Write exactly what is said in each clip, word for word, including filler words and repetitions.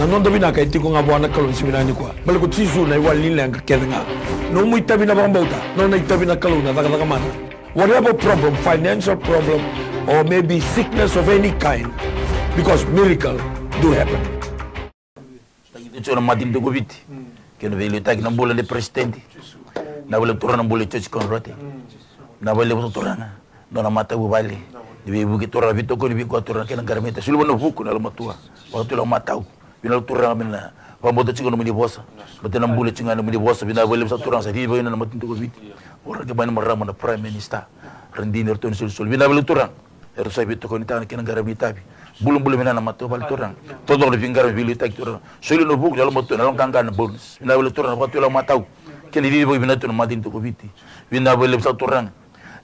Na noda vinaka e tiko ga vua na Kalou ni siga vinaka nikua. Baleta ko Jisu na iwali ni leqa kece ga. Nomu itavi na vakabauta, nona itavi na Kalou na cakacaka mana. Whatever problem, financial problem, or maybe sickness of any kind, because miracle do happen. Tiko na matanitu ko Viti. Kena veiliutaki na bula ni president. Na vale Turaga na bula i Judge Conrad. Na vale Turaga. Nona matavuvale. Ni veivuke Turaga, veitokoni vei koya Turaga kei na qaravi ni itavi. Soli vua na vuku na yalomatua. Vakatulewa matau. Vinaka Turaga me na vakabauta tiko na nomuni vosa. Baleta na bula tiko ga na nomuni vosa. Vinaka vakalevu sa Turaga sa cici vakaina na matanitu ko Viti. O ira kei na marama na Prime Minister. Ra dina iratou na isolisoli. Vinaka vakalevu Turaga. Eratou sa veitokonitaka na kena qaravi ni itavi. Bulabula vinaka na matavuvale Turaga. Totolo na veiqaravi veiliutaki Turaga. Soli na vuku na yalomatua na yaloqaqa na bonus. Vinaka vakalevu Turaga na vakatulewa matau. Kena cici vakavinaka tu na matanitu ko Viti. Vinaka vakalevu sa Turaga.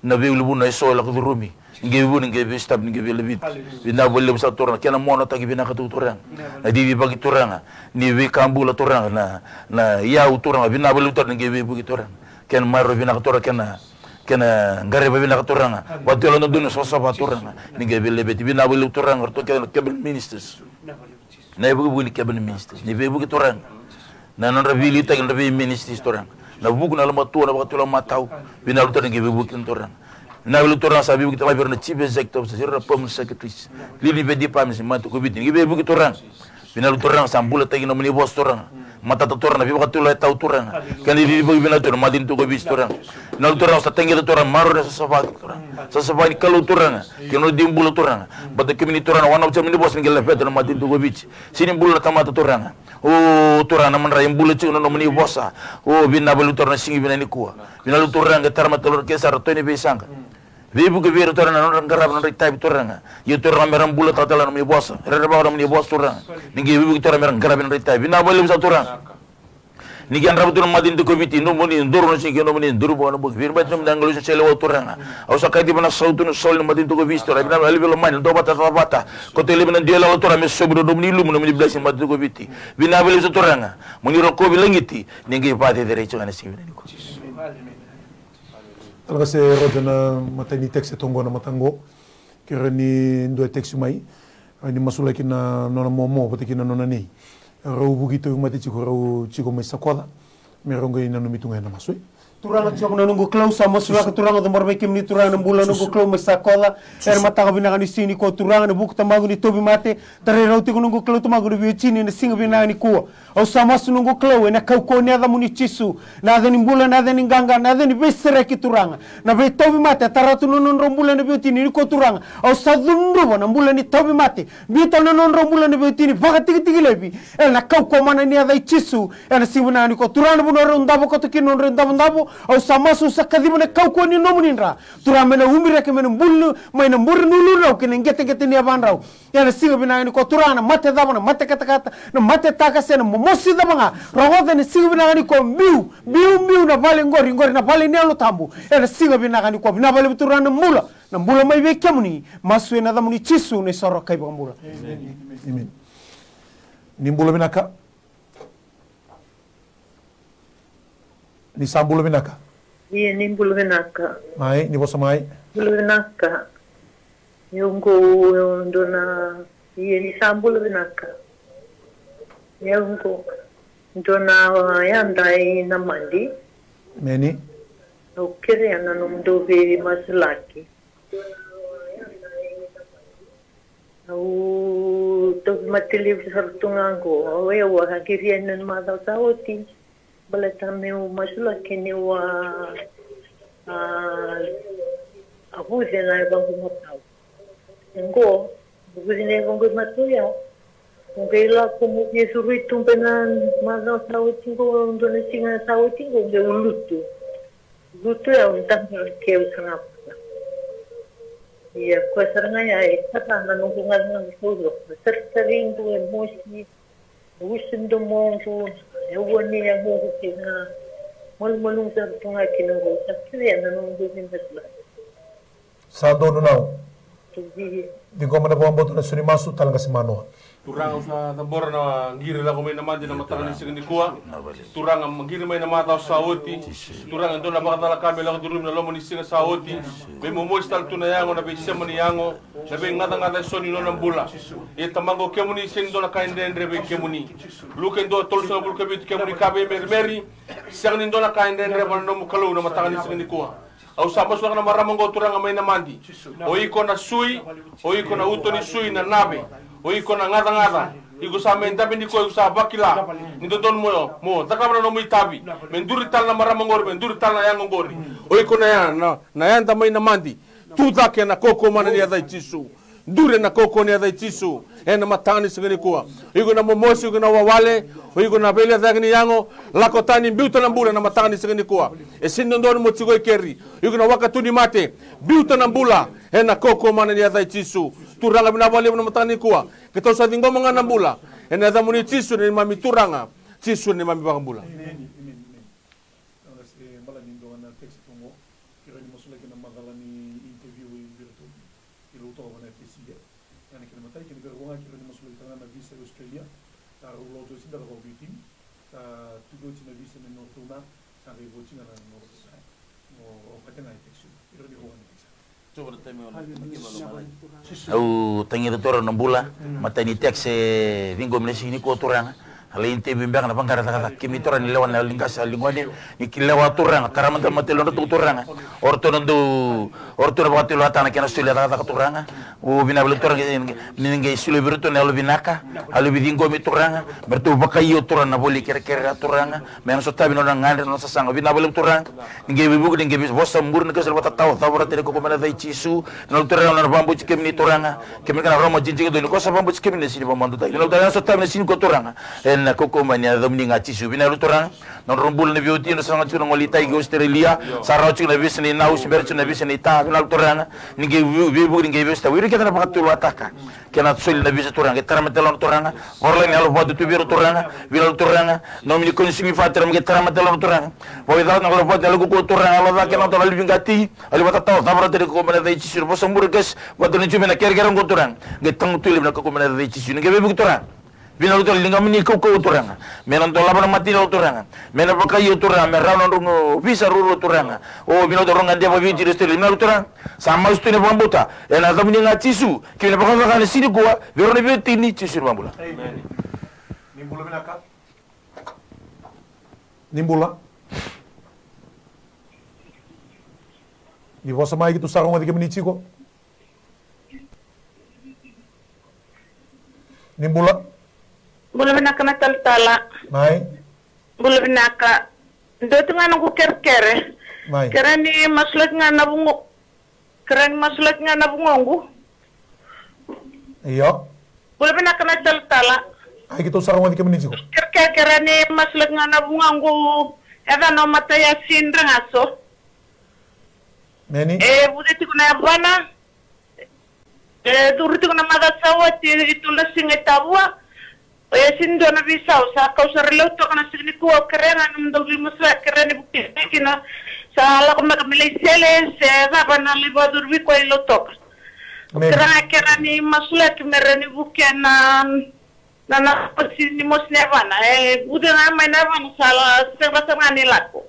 Na veiulunivanua eso e lako curumi. Ni qai vuni, ni qai veisitavi, ni qai veilaviti. Vinaka vakalevu sa Turaga. Kena monataki vinaka tu Turaga. Na cicivaki Turaga. Ni veika bula Turaga. Na, na iyau Turaga. Vinaka vakalevu Turaga ni qai veivuke Turaga. Kena maroroi vinaka Turaga. Kena, kena qaravi vinaka Turaga. Vakatulewa na dodonu savasava Turaga. Ni qai veilaveti. Vinaka vakalevu Turaga. Ratou kece na cabinet ministers. Na ivukevuke ni cabinet ministers. Ni veivuke Turaga. Na nodra veiliutaki, nodra veiministries Turaga. Na vuku na yalomatua na vakatulewa matau. Vinaka vakalevu Turaga ni qai veivuke Turaga. Vinaka vakalevu Turaga sa veivuke Turaga vei ira na chief executive officers, ira na permanent secretaries. Liuliu ni veidepartments ni matanitu ko Viti. Ni qai veivuke Turaga. Vinaka vakalevu Turaga sa bulataki na nomuni vosa Turaga. Matata Turaga na veivakatulewa e tau Turaga. Kena cicivaki vinaka tu na matanitu ko Viti Turaga. Vinaka vakalevu Turaga sa tagica Turaga maroroi na savasava Turaga. Savasava ni Kalou Turaga. Kei na nodra dui bula Turaga. Baleta kemuni Turaga na wananavu tiko na nomuni vosa ni qai laveta na matanitu ko Viti. Sega ni bula na tamata Turaga. O Turaga na madrai e bula tiko na nomuni vosa. O vinaka vakalevu Turaga na siga vinaka nikua. Vinaka vakalevu Turaga qai tara mai tale o ira kece sara ratou ni veisaqa. Veivuke vei ira Turaga na nodra qaravi nodra itavi Turaga. Ia Turaga me ra bulataka tale na nomuni vosa. Rerevaka na nomuni vosa Turaga. Ni qai veivuke Turaga me ra qaravi nodra itavi. Vinaka vakalevu sa Turaga. Ni qai yadrava tu na matanitu ko Viti, nomuni duru na siga, nomuni duru vua na bogi. Vei ira beka nomuni agilosi na selewa Turaga. Au sa kaciva na sautu na soli na matanitu ko Viti Turaga. Vinaka vakalevu Lomani, na duavata, cakacaka vata. Koto e levu na dui yalayala Turaga, me sobu na nomuni lumu, nomuni blessing matanitu ko Viti. Vinaka vakalevu sa Turaga. Mo ni rokovi lagiti, ni qai vakacerecerei tiko ga na siga vinaka nikua. Tale ga se Roger na matai ni text e toqo na mataqu. Kere ni dua e text mai. Ni masulaki na nona momo vata kei na nona nei. Rau vuki tauvimate tiko, rau tiko mai Sakoca. Me rau qai nanumi tu ga ena masu. Turaga Jiova na noqu Kalou, sa masulaka Turaga, cabora vei kemuni Turaga na bula na noqu Kalou mai Sakoca. Ena mataka vinaka ni siga nikua Turaga, na vuku tamaqu ni tauvimate. Tarai rau tiko noqu Kalou tamaqu na veiwatini ena siga vinaka nikua. Au sa masu noqu Kalou ena kaukauwa ni yacamuni Jisu. Na yaca ni bula, na yaca ni qaqa, na yaca ni veisereki Turaga. Na veitauvimate e tara tu na nodrau bula na veiwatini nikua Turaga. Au sa cudruva na bula ni tauvimate. Biuta na nodrau bula na veiwatini vakatikitiki laivi. Ena kaukauwa mana ni yaca i Jisu. Ena siga vinaka nikua Turaga na vanua rau davo koto kina nodrau davodavo. Au sa masu, au sa kaciva na kaukauwa ni nomuni dra. Turaga me na umiraki mai na bulu, mai na bure ni uludrau kei na qeteqete ni yavadrau. Ia na siga vinaka nikua Turaga na mate cava, na mate katakata, na mate takase, na momosi cava ga. Rogoca na siga vinaka nikua biu, biu, biu na vale qori, qori na vale ni Yalo Tabu. Ia na siga vinaka nikua vinaka vakalevu Turaga na bula, na bula mai vei kemuni. Masu ena yacamuni Jisu na isoro kai vakabula. Emeni. Ni bula vinaka. Ni sa bula vinaka. Ia ni bula vinaka. Mai, ni vosa mai. Bula vinaka. Ia qo dua na, ia ni sa bula vinaka. Ia qo dua na yada i Namadi. Emeni. Au kerea na nomudou veimasulaki. Au tauvimate levu sara tu ga qo. Au, au a qiri yani na macawa sa oti. Baleta meu masulaki niu a, a, a vuce na yavaqu matau. Qo, vuce na yavaqu matau ya. Au qai lako meu via curui tuba ena macawa sa oti qo, dua na siga sa oti qo, qai lutu. Lutu ya, au dabe ke au saga vata. Ia koya sara ga ya e sara na noqu galugalu sauloko. Sarisari qo e mosi, e usu domoqu, e ua ni yagoqu kei na malumalumu sara tu ga kina qo. Sa kerea na noqu veimasulaki. Sa donu nau. Ciqoma na vakabauta na sau ni masu, tale qase manoa. Turaga, au sa cabora na qiri lako mai na madi na mataka ni siga nikua. Turaga, qiri mai na macawa sa oti. Turaga, e dua na vakacalaka me lako curumi na loma ni siga sa oti. Me momosi tale tu na yago, na veisema ni yago, na veigacagaca eso ni nona bula. Ia Tamaqu, o kemuni sega ni dua na ka e dredre vei kemuni. Luke dua, tolusagavulu ka vitu, kemuni kaya vei Merimeri, sega ni dua na ka e dredre vua na nomu Kalou na mataka ni siga nikua. Au sa masulaka na marama oqo, Turaga, mai na madi. O iko na sui, o iko na uto ni sui, na nave, o iko na gacagaca. Iko sa mai dabe nikua, iko sa vakila ni dodonu mo, mo cakava na nomu itavi. Me duri tale na marama oqori, me duri tale na yago oqori. O iko na ya, na, na yada mai na madi. Tu cake ena kaukauwa mana ni yaca i Jisu. Duri ena kaukauwa ni yaca i Jisu. Ena mataka ni siga nikua, iko na momosi, iko na wawale, o iko na veilecayaki ni yago, lako tani, biuta na bula ena mataka ni siga nikua. E sega ni dodonu mo tiko i keri. Iko na wakatu ni mate, biuta na bula ena kaukauwa mana ni yaca i Jisu. Turaga, vinaka vakalevu na mataka nikua. Keitou sa ciqoma ga na bula ena yacamuni Jisu, na neimami Turaga. Jisu, na neimami iVakabula. Emeni, emeni, emeni. Au na se bala ni dua na text tu qo. Kerea ni masulaki na macala ni interview vei iratou ni Lautoka vua na F S C. Ia na kena imatai, kena ikarua ga, kerea ni masulaki tale ga na visa i Australia. Sa rau lotu oti, sa rau vakabiuti. Sa tubu oti na visa me nodratou na, sa qai vo oti ga na nodratou na. O, o kate ga e text. Kerea ni rua ga na text. Au tagica, Turaga, na bula. Matai ni text e ciqomi na siga nikua, Turaga. A lai interview beka na vaqara cakacaka. Kemuni, Turaga, ni lewa na yalo ni qase, yalo ni gone. Ni ki lewa, Turaga, tara mada na matailalodra tu, Turaga. O ratou na dau, o ratou na vakatulewa tale na kena solia cakacaka, Turaga. Au vinaka vakalevu, Turaga, ni qai solia vei iratou na yalo vinaka, yalo veiciqomi, Turaga. Me ratou vakaio, Turaga, na voli kerekere, Turaga. Me na sotavi na nona gagadre, na nona sasaga. Vinaka vakalevu, Turaga. Ni qai veivuke, ni qai veivosa muri na kena solia vakatatao, cava ratou na kaukauwa mai na yaca i Jisu. Vinaka vakalevu, Turaga, na nona vakabauti kemuni, Turaga. Kemuni na rarama jijika donu, ni ko sa vakabauti kemuni na sega ni vakamaduataki. Vinaka vakalevu, Turaga, na sega ni ko, Turaga. Ena kaukauwa mai ni yacamuni ga Jisu. Vinaka vakalevu, Turaga. Na nodra bula na veiwatini, na sasaga tiko na gole i tai ki Australia. Sa rawa tiko na visa ni nau, se bera tiko na visa ni ta. Vinaka vakalevu, Turaga. Ni qai vei-, veivuke, ni qai veisotavi. Ira kece na vakatulewa taka. Kena soli na visa, Turaga, qai tara matailalodra, Turaga. Vakaralai na yalo vakatutu vei ira, Turaga. Vinaka vakalevu, Turaga. Nomuni koni sigi vata, Turaga, qai tara matailalodra, Turaga. Vakavica na yalo vata, yalo kaukauwa, Turaga, yalo ca kei na noda yalo veiqati. Yalo vakatatao, cava ratou na kaukauwa mai na yaca i Jisu, vosa muri kece, vata ni Jiu mai na kerekere oqo, Turaga. Qai tagutu laivi na kaukauwa mai na yaca i Jisu. Ni qai veivuke, Turaga. Vinaka vakalevu, Turaga, ligamuni kaukauwa, Turaga. Me na dolava na matailalodra, Turaga. Me na vakaio, Turaga, me rawa na nodra visa ruarua, Turaga. O, vinaka vakalevu, Turaga, gadreva vei ira, Turaga. Vinaka vakalevu, Turaga. Sa masu tu na vakabauta ena yacamuni ga Jisu. Kei na vakacakacaka ni siga nikua, vei rau na veiwatini, Jisu na iVakabula. Emeni. Ni bula vinaka. Ni bula. Ni vosa mai, keitou sa rogoci kemuni tiko. Ni bula. Bula vinaka na talatala. Mai. Bula vinaka. Dua tu ga noqu kerekere. Mai. Kerea ni masulaki ga na vugo-, Kerea ni masulaki ga na vugoqu. Io. Bula vinaka na talatala. Ai, keitou sa rogoci kemuni tiko. Kerekere, kerea ni masulaki ga na vugoqu. Yacana o Mataiasi Dragaso. Meni. E vuce tiko na yavana. E curu tiko na macawa sa oti, e tolu na siga e tavua. E sega ni dua na veisau, sa kau sara i Lautoka na siga nikua. Au kerea ga na nomudou veimasulaki, kerea ni vukei kina. Sa lako mai ka me lai sele se cava, na lai vakacuru vei koya i Lautoka. Au kerea ga, kerea ni masulaki me rawa ni vukea na, na, na mosi ni, mosi ni yavana. E vuce ga mai na yavana, sa la, sega sara ga ni lako.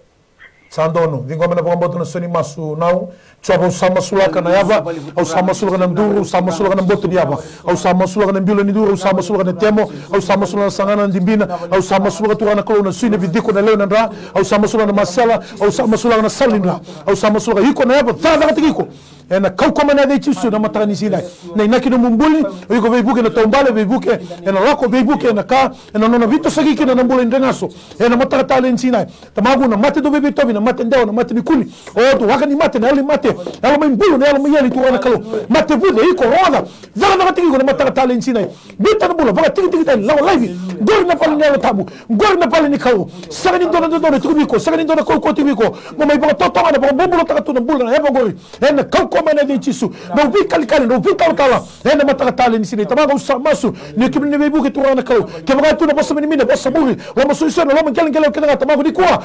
Sa donu, ciqoma na vakabauta, na sau ni masu, nau. Jiova, au sa masulaka na yava, au sa masulaka na duru, au sa masulaka na boto ni yava, au sa masulaka na bilo ni duru, au sa masulaka na temo, au sa masulaka na sagana, na dibina, au sa masulaka, Turaga na Kalou, na sui, na viciko, na lewe, na dra, au sa masulaka na masela, au sa masulaka na sala ni dra, au sa masulaka iko na yava, cakacakataki iko. Ena kaukauwa mai na yaca i Jisu na mataka ni siga edai. Na inaki nomu buli, o iko veivuke ena taubale, veivuke ena lako, veivuke ena ka, ena nona veitosoyaki kina na bula i Dragaso. Ena mataka talei ni siga edai. Tamaqu, na mate dau veiveitauvi, na mate dewa, na mate ni kuli. O, dau waka ni mate, na yalo ni mate, yalo mai bulu, na yalo mai yali, Turaga na Kalou. Mate vuce, iko rogoca. Cakacakataki iko na mataka talei ni siga edai. Biuta na bula, vakatikitiki tani, lako laivi. Qori na vale ni Yalo Tabu. Qori na vale ni Kalou. Sega ni dua na dodonu e tiko vei iko, sega ni dua na kaukauwa e tiko vei iko. Mo mai vakatotogana, vakabobulataka tu na bula na yava qori. Ena kaukauwa mai na yaca i Jisu. Drau veikalikali, drau veitalatala. Ena mataka talei ni siga edai. Tamaqu, au sa masu. Ni o kemuni na veivuke, Turaga na Kalou. Kevaka e tu na vosa minimini, vosa muri. Loma suisui, na loma qeleqele, o keda ga, Tamaqu, nikua.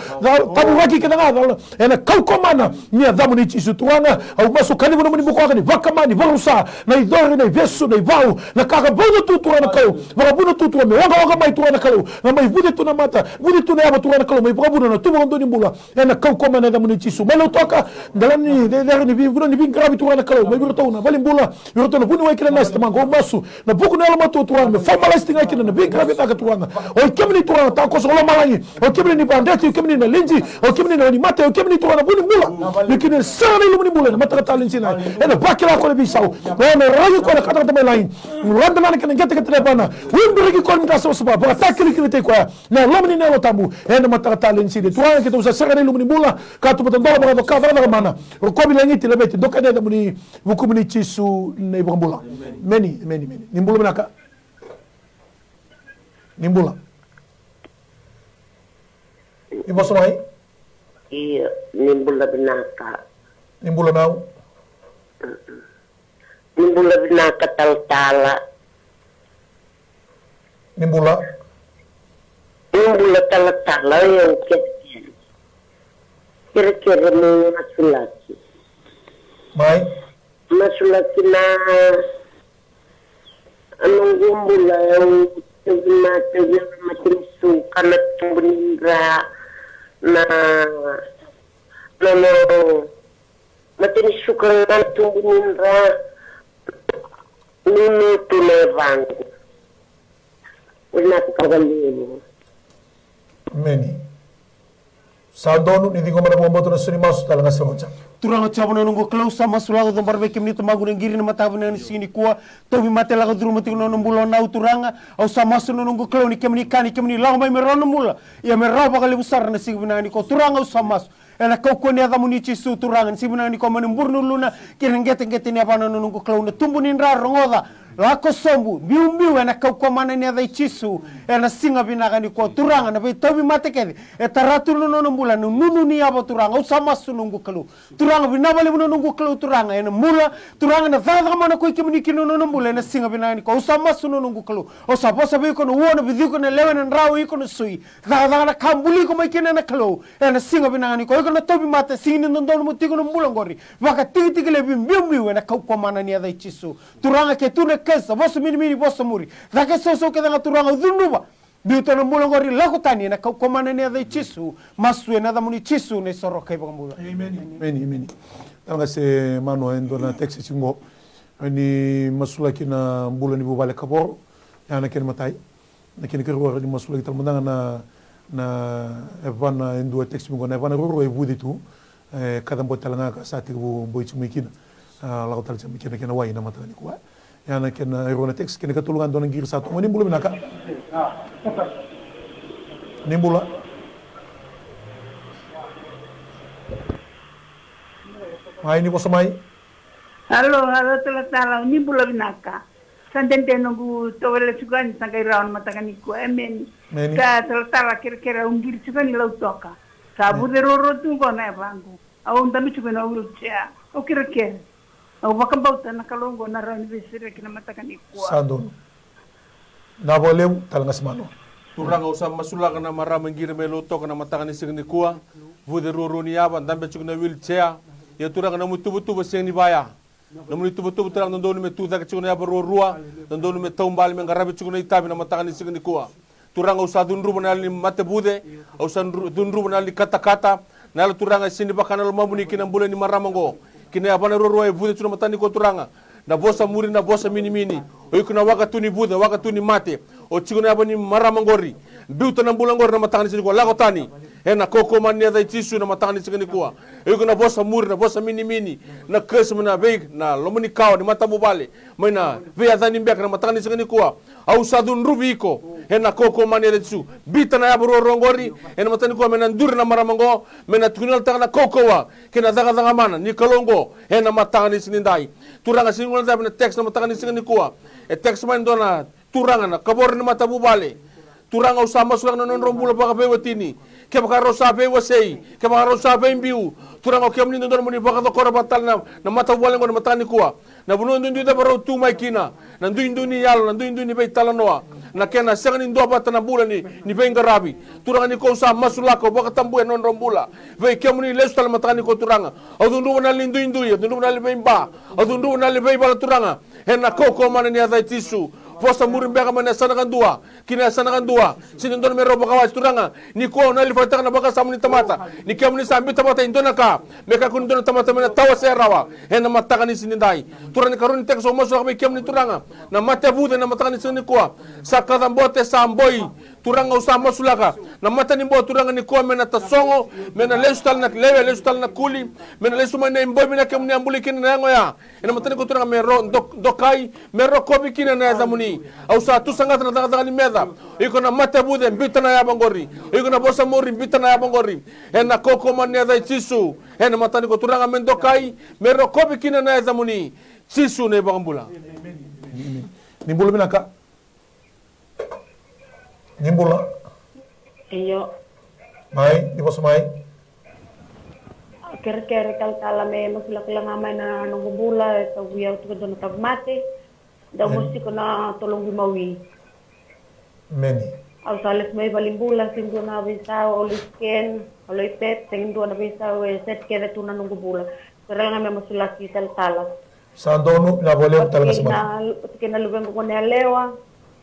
Tavuraki keda ga. Ena kaukauwa mana ni yacamuni Jisu Turaga, au masu ka ni vanua mani bukawaqa, ni vakama, ni vakarusa, na icori, na ivesu, na ivau, na ka ka vuna tu Turaga na Kalou, vakavuna tu Turaga, me waqawaqa mai Turaga na Kalou, na mai vuce tu na mata, vuce tu na yava Turaga na Kalou, mai vakavuna na tu vakadua ni bula. Ena kaukauwa mana ni yacamuni Jisu, mai Lautoka, dela ni cecere ni veivanua ni veiqaravi Turaga na Kalou, mai vei iratou na valenibula, vei iratou na vuniwai kei na nasi Tamaqu, au masu, na vuku ni yalomatua Turaga, me formalize tiko ga kina na veiqaravi e caka Turaga. O i kemuni Turaga, takoso ko lomalagi. O i kemuni ni vadreti, o i kemuni na liji, o i kemuni na wainimate, o i kemuni Turaga na vu ni bula. Ni kina sega na ilumu ni bula ena mataka talei ni siga. Ena vakila ko na veisau. O na raki ko na katakata mai lagi. Rada na kena qeteqete na yavana. Ubi raki ko na mita savasava. Vakatakilakila tei koya na loma ni na Yalo Tabu. Ena mataka talei ni siga. Turaga keitou sa sega na ilumu ni bula. Ka tu vata dola vakaco ka cakacaka mana. Rokovi lagiti laveti doka na yacamuni. Vukumuni Jisu na iVakabula. Emeni, emeni, emeni. Ni bula vinaka. Ni bula. Ni vosa mai. Io, ni bula vinaka. Ni bula nau. Ni bula vinaka talatala. Ni bula. Ni bula talatala, io, kerekere. Kerekere mo masulaki. Mai. Masulaki na noqu bula, au tauvi mate, au matanisu ka na tubu ni dra na nono matanisu ka na tubu ni dra. Nunu tu na yavaqu. Vinaka vakalevu. Emeni. Sa donu ni ciqoma na vakabauta na sau ni masu, tale ga se roja. Turaga Jiova na noqu Kalou, sa masu lako, cabora vei kemuni Tamaqu na qiri na mataka vinaka ni siga nikua. Tauvimate lako curuma tiko na nona bula o Nau, Turaga. Au sa masu na noqu Kalou ni kemuni kani, kemuni lako mai me rawa na bula. Ia me rawa vakalevu sara na siga vinaka nikua. Turaga, au sa masu ena kaukauwa ni yacamuni Jisu, Turaga, ni siga vinaka nikua, mai na bure ni uluna kei na qeteqete ni yavana na noqu Kalou, na tubu ni dra, rogoca, lako sobu, biubiu ena kaukauwa mana ni yaca i Jisu. Ena siga vinaka nikua, Turaga, na veitauvimate kece e tara tu na nona bula ena nunu ni yava, Turaga, au sa masu noqu Kalou. Turaga, vinaka vakalevu na noqu Kalou, Turaga, ena bula, Turaga, na cakacaka mana koi kemuni kina na nona bula ena siga vinaka nikua. Au sa masu na noqu Kalou. Au sa vosa vei iko na ua, na viciko, na lewe, na dra, o iko na sui. Cakacaka na ka buli iko mai kina na Kalou. Ena siga vinaka nikua, iko na tauvimate, sega ni dodonu mo tiko na bula oqori. Vakatikitiki laivi, biubiu ena kaukauwa mana ni yaca i Jisu. Turaga, ke tu na kesa, vosa minimini, vosa muri, cake sausau kece ga, Turaga, au cudruva. Biuta na bula oqori, lako tani ena kaukauwa mana ni yaca i Jisu. Masu ena yacamuni Jisu, na iSoro kei Vakabula. Emeni. Emeni, emeni. Tale ga se mano e dua na text tiko qo. Ni masulaki na bula ni vuvale kavoro. Ya na kena imatai. Na kena ikarua, ni masulaki tale mada ga na, na yavana e dua, text tiko qo, na yavana ruarua e vuci tu. E kacabote tale ga ka sa tekivu boi tiko mai kina. A, lako tale tiko mai kina kena wai na mataka nikua. Ya na kena irua na text, kena ikatolu ga dua na qiri sa toka. Ni bula vinaka. Ni bula. Mai, ni vosa mai. Alo, alo, talatala, ni bula vinaka. Sa dede noqu tovolea tiko yani, sa qai rawa na mataka nikua. Emeni. Emeni. Sa talatala, kerekere, au qiri tiko yani Lautoka. Sa vuce ruarua tu qo na yavaqu. Au dabe tiko ena wheelchair. Au kerekere. Au vakabauta na Kalou oqo na rawa ni veisereki na mataka nikua. Sa donu. Vinaka vakalevu, tale ga se mano. Turaga, au sa masulaka na marama qiri mai Lautoka na mataka ni siga nikua. Vuce ruarua ni yava, dabe tiko na wheelchair. Ia Turaga, nomu ituvatuva sega ni vaya. Nomuni tuvatuva, Turaga, dodonu me tu cake tiko na yava ruarua, dodonu me taubale, me qaravi tiko na itavi na mataka ni siga nikua. Turaga, au sa cudruva na yalo ni mate vuce, au sa dru-, cudruva na yalo ni katakata, na yalo, Turaga, e sega ni vaka na lomamuni ki na bula ni marama oqo, ki na yavana ruarua e vuce tu na mataka nikua, Turaga. Na vosa muri, na vosa minimini. O iko na waka tu ni vuce, waka tu ni mate. O tiko na yava ni marama oqori. Biuta na bula oqori na mataka ni siga nikua. Lako tani. Ena kaukauwa mana ni yaca i Jisu na mataka ni siga nikua. O iko na vosa muri, na vosa minimini. Na curse mai na vei, na loma ni kawa ni matavuvale. Mai na veiyacani beka na mataka ni siga nikua. Au sa cudruvi iko. Ena kaukauwa mana ni yaca i Jisu. Biuta na yava ruarua oqori. Ena mataka nikua me na duri na marama oqo. Me na tukuni tale na kaukauwa kei na cakacaka mana ni Kalou oqo. Ena mataka ni siga nidai. Turaga, sega ni guilecavi na text na mataka ni siga nikua. E text mai e dua na turaga na kavoro ni matavuvale. Turaga, au sa masulaka na nodrau bula vakaveiwatini. Kevaka rau sa veiwasei, kevaka rau sa veibiu. Turaga, o kemuni dodonu mo ni vakacokora vata tale na, na matavuvale oqo na mataka nikua. Na vanua duidui cava rau tu mai kina. Na duidui ni yalo, na duidui ni veitalanoa. na kena sega ni duavata na bula ni, ni veiqaravi. Turaga nikua au sa masulaka, au vakatabuya na nodrau bula. Vei kemuni lesu tale mataka nikua Turaga. Au cudruva na yalo ni duidui, au cudruva na yalo ni veiba, au cudruva na yalo ni veivala Turaga. Ena kaukaua mana ni yaca i Jisu. Vosa muri beka mai na yasana kadua ki na yasana kadua. Sega ni dodonu me rau vakawati Turaga. Nikua au na yali falaitaka na vakasama ni tamata. Ni kemuni sa biuta vata e dua na ka me kakua ni dua na tamata me na tawasea rawa ena mataka ni siga nidai. Turaga ni karua ni tekisi au masulaka vei kemuni Turaga. Na mate vuce na mataka ni siga nikua. Sa kacabote, sa boi. Turaga au sa masulaka. Na mataniboa Turaga nikua me na tasogo, me na lesu tale na lewe, lesu tale na kuli, me na lesu mai na iboi vinaka kemuni a buli kina na yago ya. Ena mataka nikua Turaga me ro, do, dokai, me rokovi kina na yacamuni. Au sa tu sagata na cakacaka ni meca. Iko na mate vuce, biuta na yava oqori. Iko na vosa muri, biuta na yava oqori. Ena kaukaua mana ni yaca i Jisu. Ena mataka nikua Turaga me dokai, me rokovi kina na yacamuni. Jisu na iVakabula. Ni bula vinaka. Ni bula. Io. Mai, ni vosa mai. Kerekere talatala me masulaka ga mai na noqu bula, e tauvi au tiko dua na tauvimate. Dau mosi tiko na toloqu imawi. Meni. Au sa lesu mai valenibula, sega ni dua na veisau, au loi scan, au loi pet, sega ni dua na veisau, e set kece tu na noqu bula. Kerekere ga me masulaki talatala. Sa donu, vinaka vakalevu tale na sema. Kei na luvequ gone yalewa.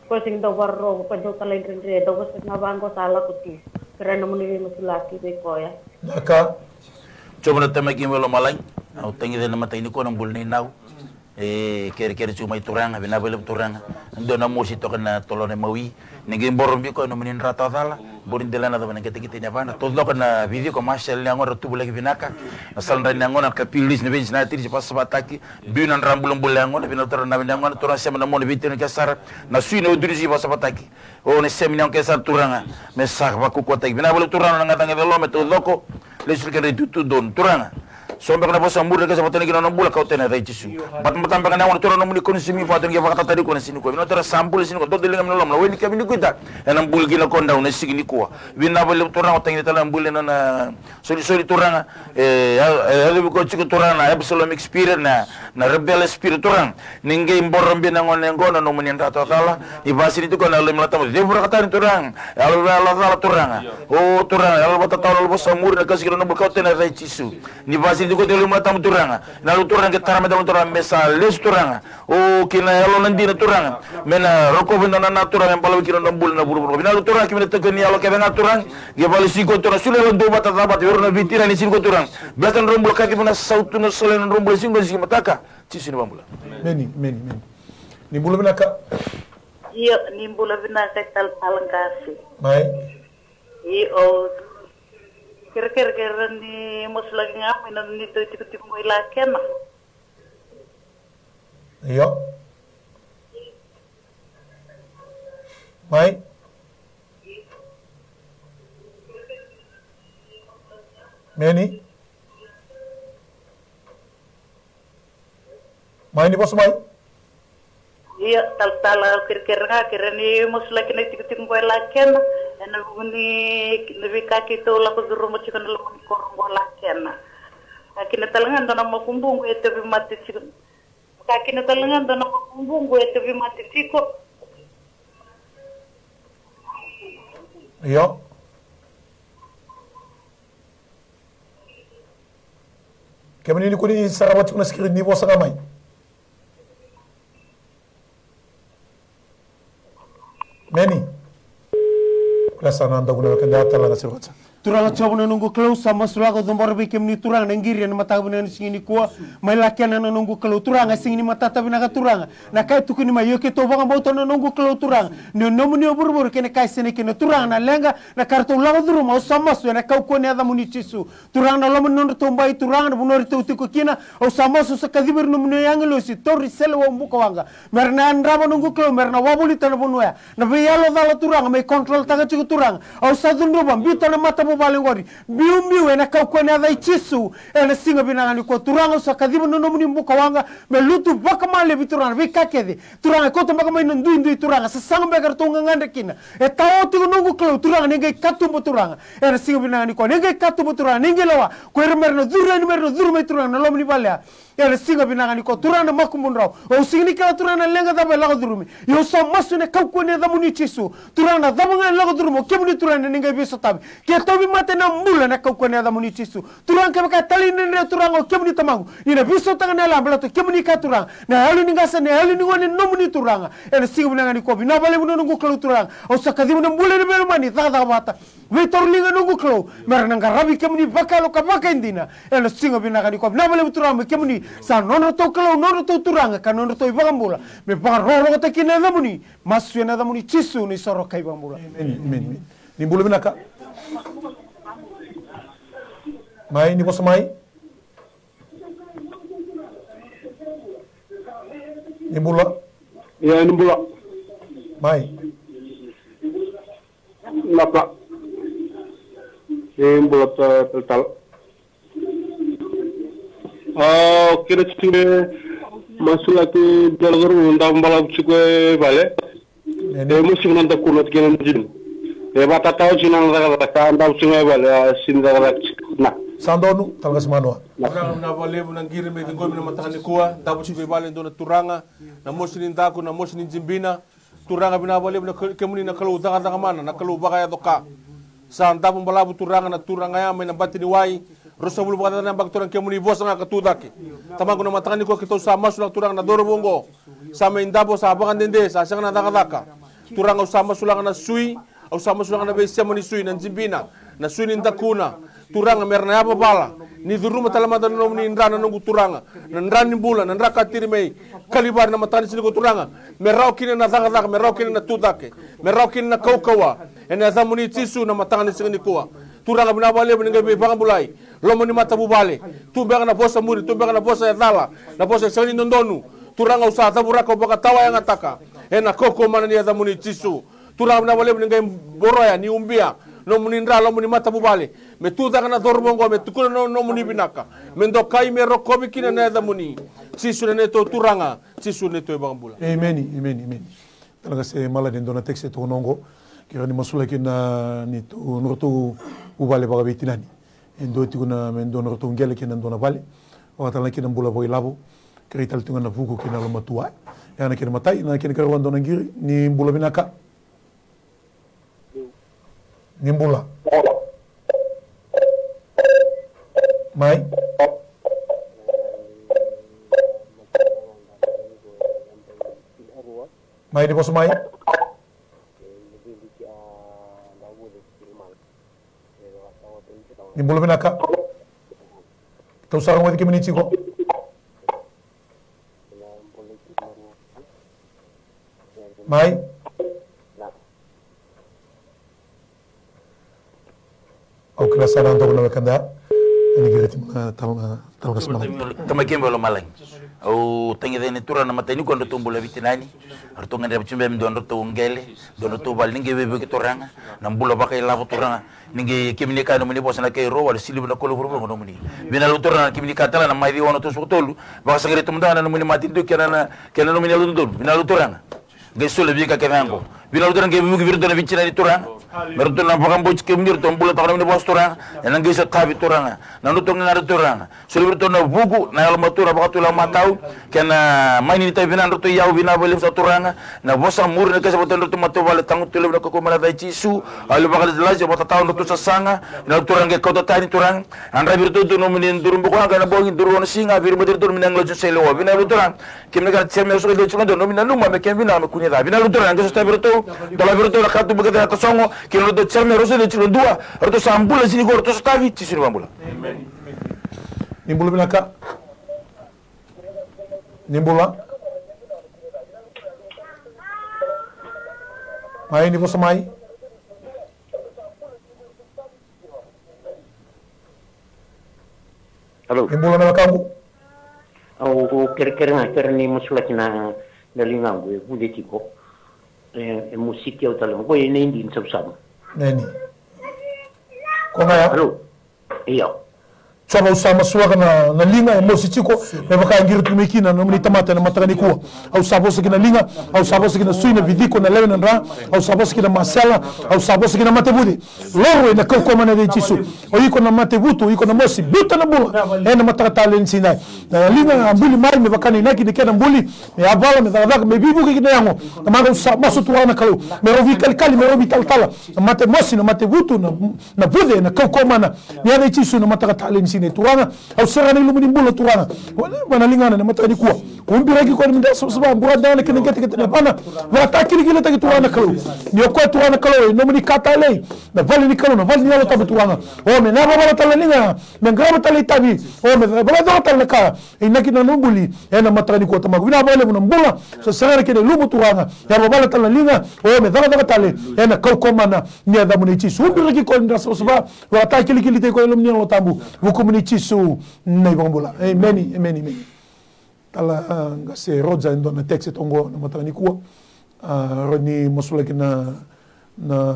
Ko sega ni dau vakarorogo, ko dau talaidredre, dau vosoti ga vaqo sa lako tu. Kerea nomuni veimasulaki vei koya. Naka. Jiova na Tamai keimami mai lomalagi. Au tagica ena mataka nikua na bula nei Nau. E kerekere tiko mai Turaga, vinaka vakalevu Turaga. Dua na mosi toka na tolona imawi. Ni qai boro bi koya nomuni dra tawacala. Boro ni delana cava na qeteqete ni yavana. Taucoko na vici ko Marshall ni yagona ra tubu laki vinaka. Na sala dra ni yagona, na kapili risi na vei na tiri si vasavataki. Biu na dra bulabula yagona, vinaka Turaga na vei na yagona, Turaga sema na mona vei tena kia sara. Na sui na uduri si vasavataki. O na sema ni yago kia sara Turaga. Me sa vakukuataki. Vinaka vakalevu Turaga na gacagaca loma, me taucoko. Lesu kena itutu donu. Turaga. So beka na vosa muri na kesa vatana kina na bula kau tena rai Jisu. Batabata beka na yagona Turaga nomuni koni simi vata ni vakatatari kona sini kua. Vinaka Turaga sa bula sini kua. Dodoliga me na loma. Na wai ni kami ni kuita. Ena bula kina ko dau na sigi ni kua. Vinaka vakalevu Turaga o tagina tale na bula na na Solisoli Turaga, e, e, e, yacovi koya tiko Turaga na Absalomic spirit, na, na rebellious spirit Turaga. Ni qai boro bi na gone qo na nomuni dra tawacala, ni vasini tiko na Yalo Imala Tabu, cevuraka tani Turaga, yalo, yalo cala Turaga. O Turaga, yalo vakatatao, yalo vosa muri na kasikira na bula kau tena rai Jisu. Ni vasini tiko na Yalo Imala Tabu Turaga, na Yalo Turaga qai tara mai tale Turaga, me sa lesu Turaga. O kei na yalo na dina Turaga. Me na rokova na nana Turaga me balavu kina na bula na vuravura. Vinaka Turaga kei na tokoni yalo kece ga Turaga. Qai vale siko Turaga sulu yalo dua vata ca vata vei ira na veitira ni siko Turaga. Beta na drobula kaciva na sautu na sole na drobula siko siko mataka. Jisu ni vabula. Meni, meni, meni. Ni bula vinaka. Io, ni bula vinaka e talatala qase. Mai. Io. Kerekere kere ni masulaki ga mai na ni tau tikotiko qo i Lakena. Io. Mai. Meni. Mai ni vosa mai. Io, talatala au kerekere ga, kerea ni masulaki na itikotiko qo e Lakena. Ena vuku ni, na veika keitou lako curuma tiko na loma ni koro qo Lakena. Ka kina tale ga dua na makubu qo e tauvimate tiko. Ka kina tale ga dua na makubu qo e tauvimate tiko. Io. Kemuni ni kua ni sarava tiko na screen ni vosa ga mai. Meni. Kula sa na dau na keda tala na sirota. Turaga Jiova na noqu Kalou, sa masulaka au cabora vei kemuni Turaga na qiri ena mataka vinaka ni siga nikua. Mai Lakena na noqu Kalou Turaga, e sega ni matata vinaka Turaga. Na ka e tukuni mai, io keitou vakabauta na noqu Kalou Turaga. Ni o nomuni o vuravura kei na ka e sinai kina Turaga na leqa, na ka ratou lako curuma, au sa masu ena kaukauwa ni yacamuni Jisu. Turaga na loma ni nodratou bai, Turaga na vanua ratou tiko kina, au sa masu au sa kaciva ira nomuni agilosi, tauri sele wau bukawaqa. Mera na yadrava noqu Kalou, mera na wavolita na vanua ya. Na veiyalo cala Turaga, me control taka tiko Turaga. Au sa cudruva, biuta na matavuvale oqori. Biubiu ena kaukauwa ni yaca i Jisu. Ena siga vinaka nikua Turaga, au sa kaciva na nomuni bukawaqa. Me lutu vakamalevi Turaga, na veika kece. Turaga, e kauta beka mai na duidui Turaga, sasaga beka eratou gagadre kina. E tao tiko noqu Kalou Turaga, ni qai katuba Turaga. Ena siga vinaka nikua, ni qai katuba Turaga, ni qai lewa. Ko ira mera na curu yani, mera na curu mai Turaga, na loma ni vale ya. Ena siga vinaka nikua, Turaga na makubudrau. Au sega ni kila, Turaga, na leqa cava e lako curumi. Ia au sa masu ena kaukauwa ni yacamuni Jisu. Turaga, na cava ga e lako curumi, o kemuni, Turaga, ni qai veisotavi. Ke tauvimate na bula ena kaukauwa ni yacamuni Jisu. Turaga, kevaka e talaidredre, Turaga, o kemuni Tamaqu, ni na veisautaka na yalo, baleta o kemuni kaya, Turaga, na yalo ni qase, na yalo ni gone, nomuni, Turaga. Ena siga vinaka nikua, vinaka vakalevu na noqu Kalou, Turaga. Au sa kaciva na bula ena veilomani, cakacaka vata, veitauriliga, noqu Kalou, me ra na qaravi kemuni vakayalo ka vakaidina. Ena siga vinaka nikua, vinaka vakalevu, Turaga, me kemuni sa nodratou Kalou, nodratou Turaga, ka nodratou iVakabula, me vakarokorokotaki na yacamuni. Masu ena yacamuni Jisu, na isoro ka iVakabula. Emeni, emeni, emeni. Ni bula vinaka. Mai, ni vosa mai. Ni bula. Ia, ni bula. Mai. Napa. Ni bula, ta-, talatala. O kena tiko e masulaki dua na cauravou, davo balavu tiko e vale. E mosi na dakuna tiko na jini. E vakatatao tiko na cakacaka, davo tiko e vale, a sini cakacaka tiko. Na. Sa donu, tala ga si manua. Turaga, vinaka vakalevu na qiri me ciqomi na mataka nikua, davo tiko e vale e dua na turaga, na mosi ni daku, na mosi ni jibina. Turaga, vinaka vakalevu na Kalou, kemuni na Kalou cakacaka mana, na Kalou vakayaco ka. Sa davo balavu, Turaga, na turaga ya mai na bati ni wai. Ruasagavulu vakacaca na yabaki, Turaga, kemuni vosa ga ka tu cake. Tamaqu, na mataka nikua keitou sa masulaka, Turaga, na cauravou oqo. Sa mai davo, sa vakadede, sa sega na cakacaka. Turaga, au sa masulaka na sui, au sa masulaka na veisema ni sui, na jibina, na sui ni dakuna. Turaga, me ra na yavavala ni curuma tale mada na nomuni dra, na noqu Turaga, na dra ni bula, na dra ka tiri mai Kalivari na mataka ni siga nikua, Turaga. Me rawa kina na cakacaka, me rawa kina na tu cake, me rawa kina na kaukauwa. Ena yacamuni Jisu na mataka ni siga nikua. Turaga, vinaka vakalevu ni qai veivakabulai. Loma ni matavuvale. Tu beka na vosa muri, tu beka na vosa e cala, na vosa e sega ni dodonu. Turaga, au sa cavuraka, au vakatawayagataka. Ena kaukauwa mana ni yacamuni Jisu. Turaga, vinaka vakalevu ni qai boroya, ni ubia nomuni dra, lomuni matavuvale. Me tu cake na cauravou oqo, me tukuna na nomuni vinaka. Me dokai, me rokovi kina na yacamuni. Jisu na neitou Turaga, Jisu na neitou iVakabula. Emeni, emeni, emeni. Tala ga se malani e dua na text e tukuna oqo. Kerea ni masulaki na neitou, nodratou vuvale vakaveitinani. E dua tiko na, me dua nodratou qele kei na dua na vale. Vakatala kina bula vakailavo. Kerei tale tiko ga na vuku kei na lomatua. Ya na kena imatai, na kena ikarua, dua na qiri, ni bula vinaka. Ni bula. Mai. Mai, ni vosa mai. Ni bula vinaka. Tou sa rogoci kemuni tiko. Mai. Au kila sa na dogo na wekada. Ni qiri tiko na talo, na talo ka sa malagi. Tamai keimami e lomalagi. Au tagica yani, Turaga, na matai ni kua nodratou bula veitinani. Ratou gadreva tiko beka me dua nodratou qele, dua nodratou vale, ni qai veivuke, Turaga. Na bula vakailavo, Turaga. Ni qai kemuni kaya nomuni vosa na kai rua wale siliva na kolo vuravura qo nomuni. Vinaka vakalevu, Turaga, kemuni kaya tale na Maciu ono, tolusagavulu ka tolu. Vakasaqarai tu mada ga na nomuni matanitu kei na, kei na nomuni yalododonu. Vinaka vakalevu, Turaga. Qai soli veika kece ga qo. Vinaka vakalevu, Turaga, qai veivuke vei iratou na veitinani, Turaga. Me ratou na vakabauti kemuni, ratou bulataka nomuni vosa, Turaga. Ena qai sotavi, Turaga, na nodratou gagadre, Turaga. Soli vei iratou na vuku, na yalomatua, na vakatulewa matau, kei na mai ni tavi vinaka nodratou iyau. Vinaka vakalevu sara, Turaga. Na vosa muri na kesa vata nodratou matavuvale, tagutu levu na kaukauwa mai na yaca i Jisu. Au vakalesilesi, au vakatatao nodratou sasaga. Vinaka, Turaga, qai kauta tani, Turaga. A draivi iratou tu nomuni duru bukawaqa ena bogi, duru rua na siga, veirimati iratou nomuni agilosi ni sailewa. Vinaka vakalevu, Turaga. Kemuni kaya na Jeremaia ruasagavulu ka dua, tikina dua, nomuni nanuma me kemuni vinaka, me kemuni ca. Vinaka vakalevu, Turaga, qai sotavi iratou, dola vei iratou na katuba kece na tasogo, kei na nodratou Jeremaia ruasagavulu ka dua, tikina dua, ratou sa bula sara qo, ratou sotavi, Jisu na iVakabula. Ni bula vinaka. Ni bula. Mai, ni vosa mai. Hello. Ni bula na wekaqu. Au kerekere ga, kerea ni masulaki na, na ligaqu e vuce tiko. E, e musiki au tale ga. Ko e Neidi ni Savusavu. Neni. Ko ga ya? Hello. Io. Sa au sa masulaka na, na liga e mosi tiko, me vaka e qiri tu mai kina na nomuni tamata ena mataka nikua. Au sa vosa ki na liga, au sa vosa ki na sui, na viciko, na lewe, na dra, au sa vosa ki na masela, au sa vosa ki na mate vuce. Loro ena kaukauwa mana ni yaca i Jisu. O iko na mate vutu, o iko na mosi, biuta na bula ena mataka talei ni siga. Na liga a buli mai me vaka na inaki ni kena buli, me yavala, me cakacaka, me veivuke ki na yago. Tamaqu, au sa masu Turaga na Kalou, me rau veikalikali, me rau veitalatala. Na mate mosi, na mate vutu, na, na vuce, na kaukauwa mana ni yaca i Jisu na mataka talei ni siga. Turaga, au sere na ilumu ni bula Turaga. Vua na ligana na mataka nikua. Ko ubiraki koya ni mudra savasava, bura dana kei na qeteqete ni yavana. Vakatakilakilataki Turaga na Kalou. Ni o koya Turaga na Kalou, e nomuni ka talei. Na vale ni Kalou, na vale ni Yalo Tabu Turaga. O me na vavala tale na liga, me qarava tale itavi. O me vavala tale na ka. E inaki na nomu buli ena mataka nikua Tamaqu. Vinaka vakalevu na bula sa sega na kena ilumu Turaga. Yavavala tale na liga, o me cakacaka tale ena kaukauwa mana ni yacamuni Jisu. Ubiraki koya ni dra savasava, vakatakilakilataki koya e loma ni Yalo Tabu. Vukumuni Jisu na iVakabula. Emeni, emeni, emeni. Tala, a, qase Roja, e dua na text e toqo na mataka nikua. A, rawa ni masulaki na, na,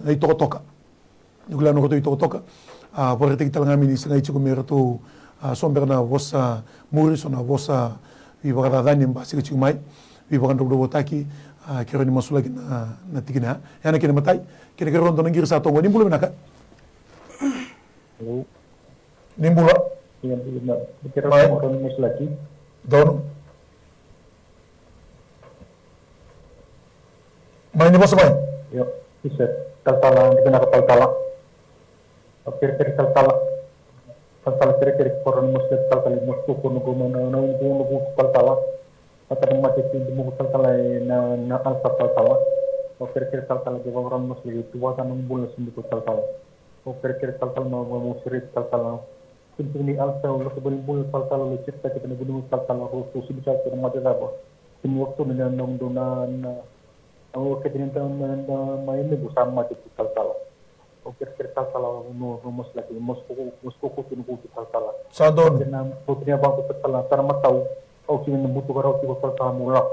a, itokatoka. Ni kila na ratou itokatoka. A, vakaraitaki tale ga me ni sagai tiko me ratou, a, so beka na vosa muri, so na vosa veivakacacani e basika tiko mai, veivakadravudravutaki, a, ke rawa ni masulaki na, na tikina ya. Ya na kena imatai, kena ikarua dua na qiri sa toqo. Ni bula vinaka. Hello. Ni bula. Ia, bula vinaka. Mai. Ke rawa ni masulaki. Donu. Mai ni vosa mai. Io, ise, talatala, ni vinaka talatala. Au kerekere talatala. Talatala kerekere koro ni mosle talatala, mosle koro ni goma na, na, na, na, talatala. Talatala mate ti di moku talatala e na, na alfa talatala. Au kerekere talatala, ke vavara mosle, tu vata na bula sumbu talatala. Au kerekere talatala, ma, ma, mosle talatala. Tini ni alsa, o lako bali bula talatala, lo cita kita na gunung talatala, ro so sini sa kita mate daba. Tini waktu na na na na na o kita ni na na na mai ni busa mate tu talatala. O kira kira talatala, no no mas lagi, mas koko, mas koko tu no koko talatala. Sa donu. Kena kau tini abang ko talatala, tara matau. Au kini na butu karau tiko talatala mo lako.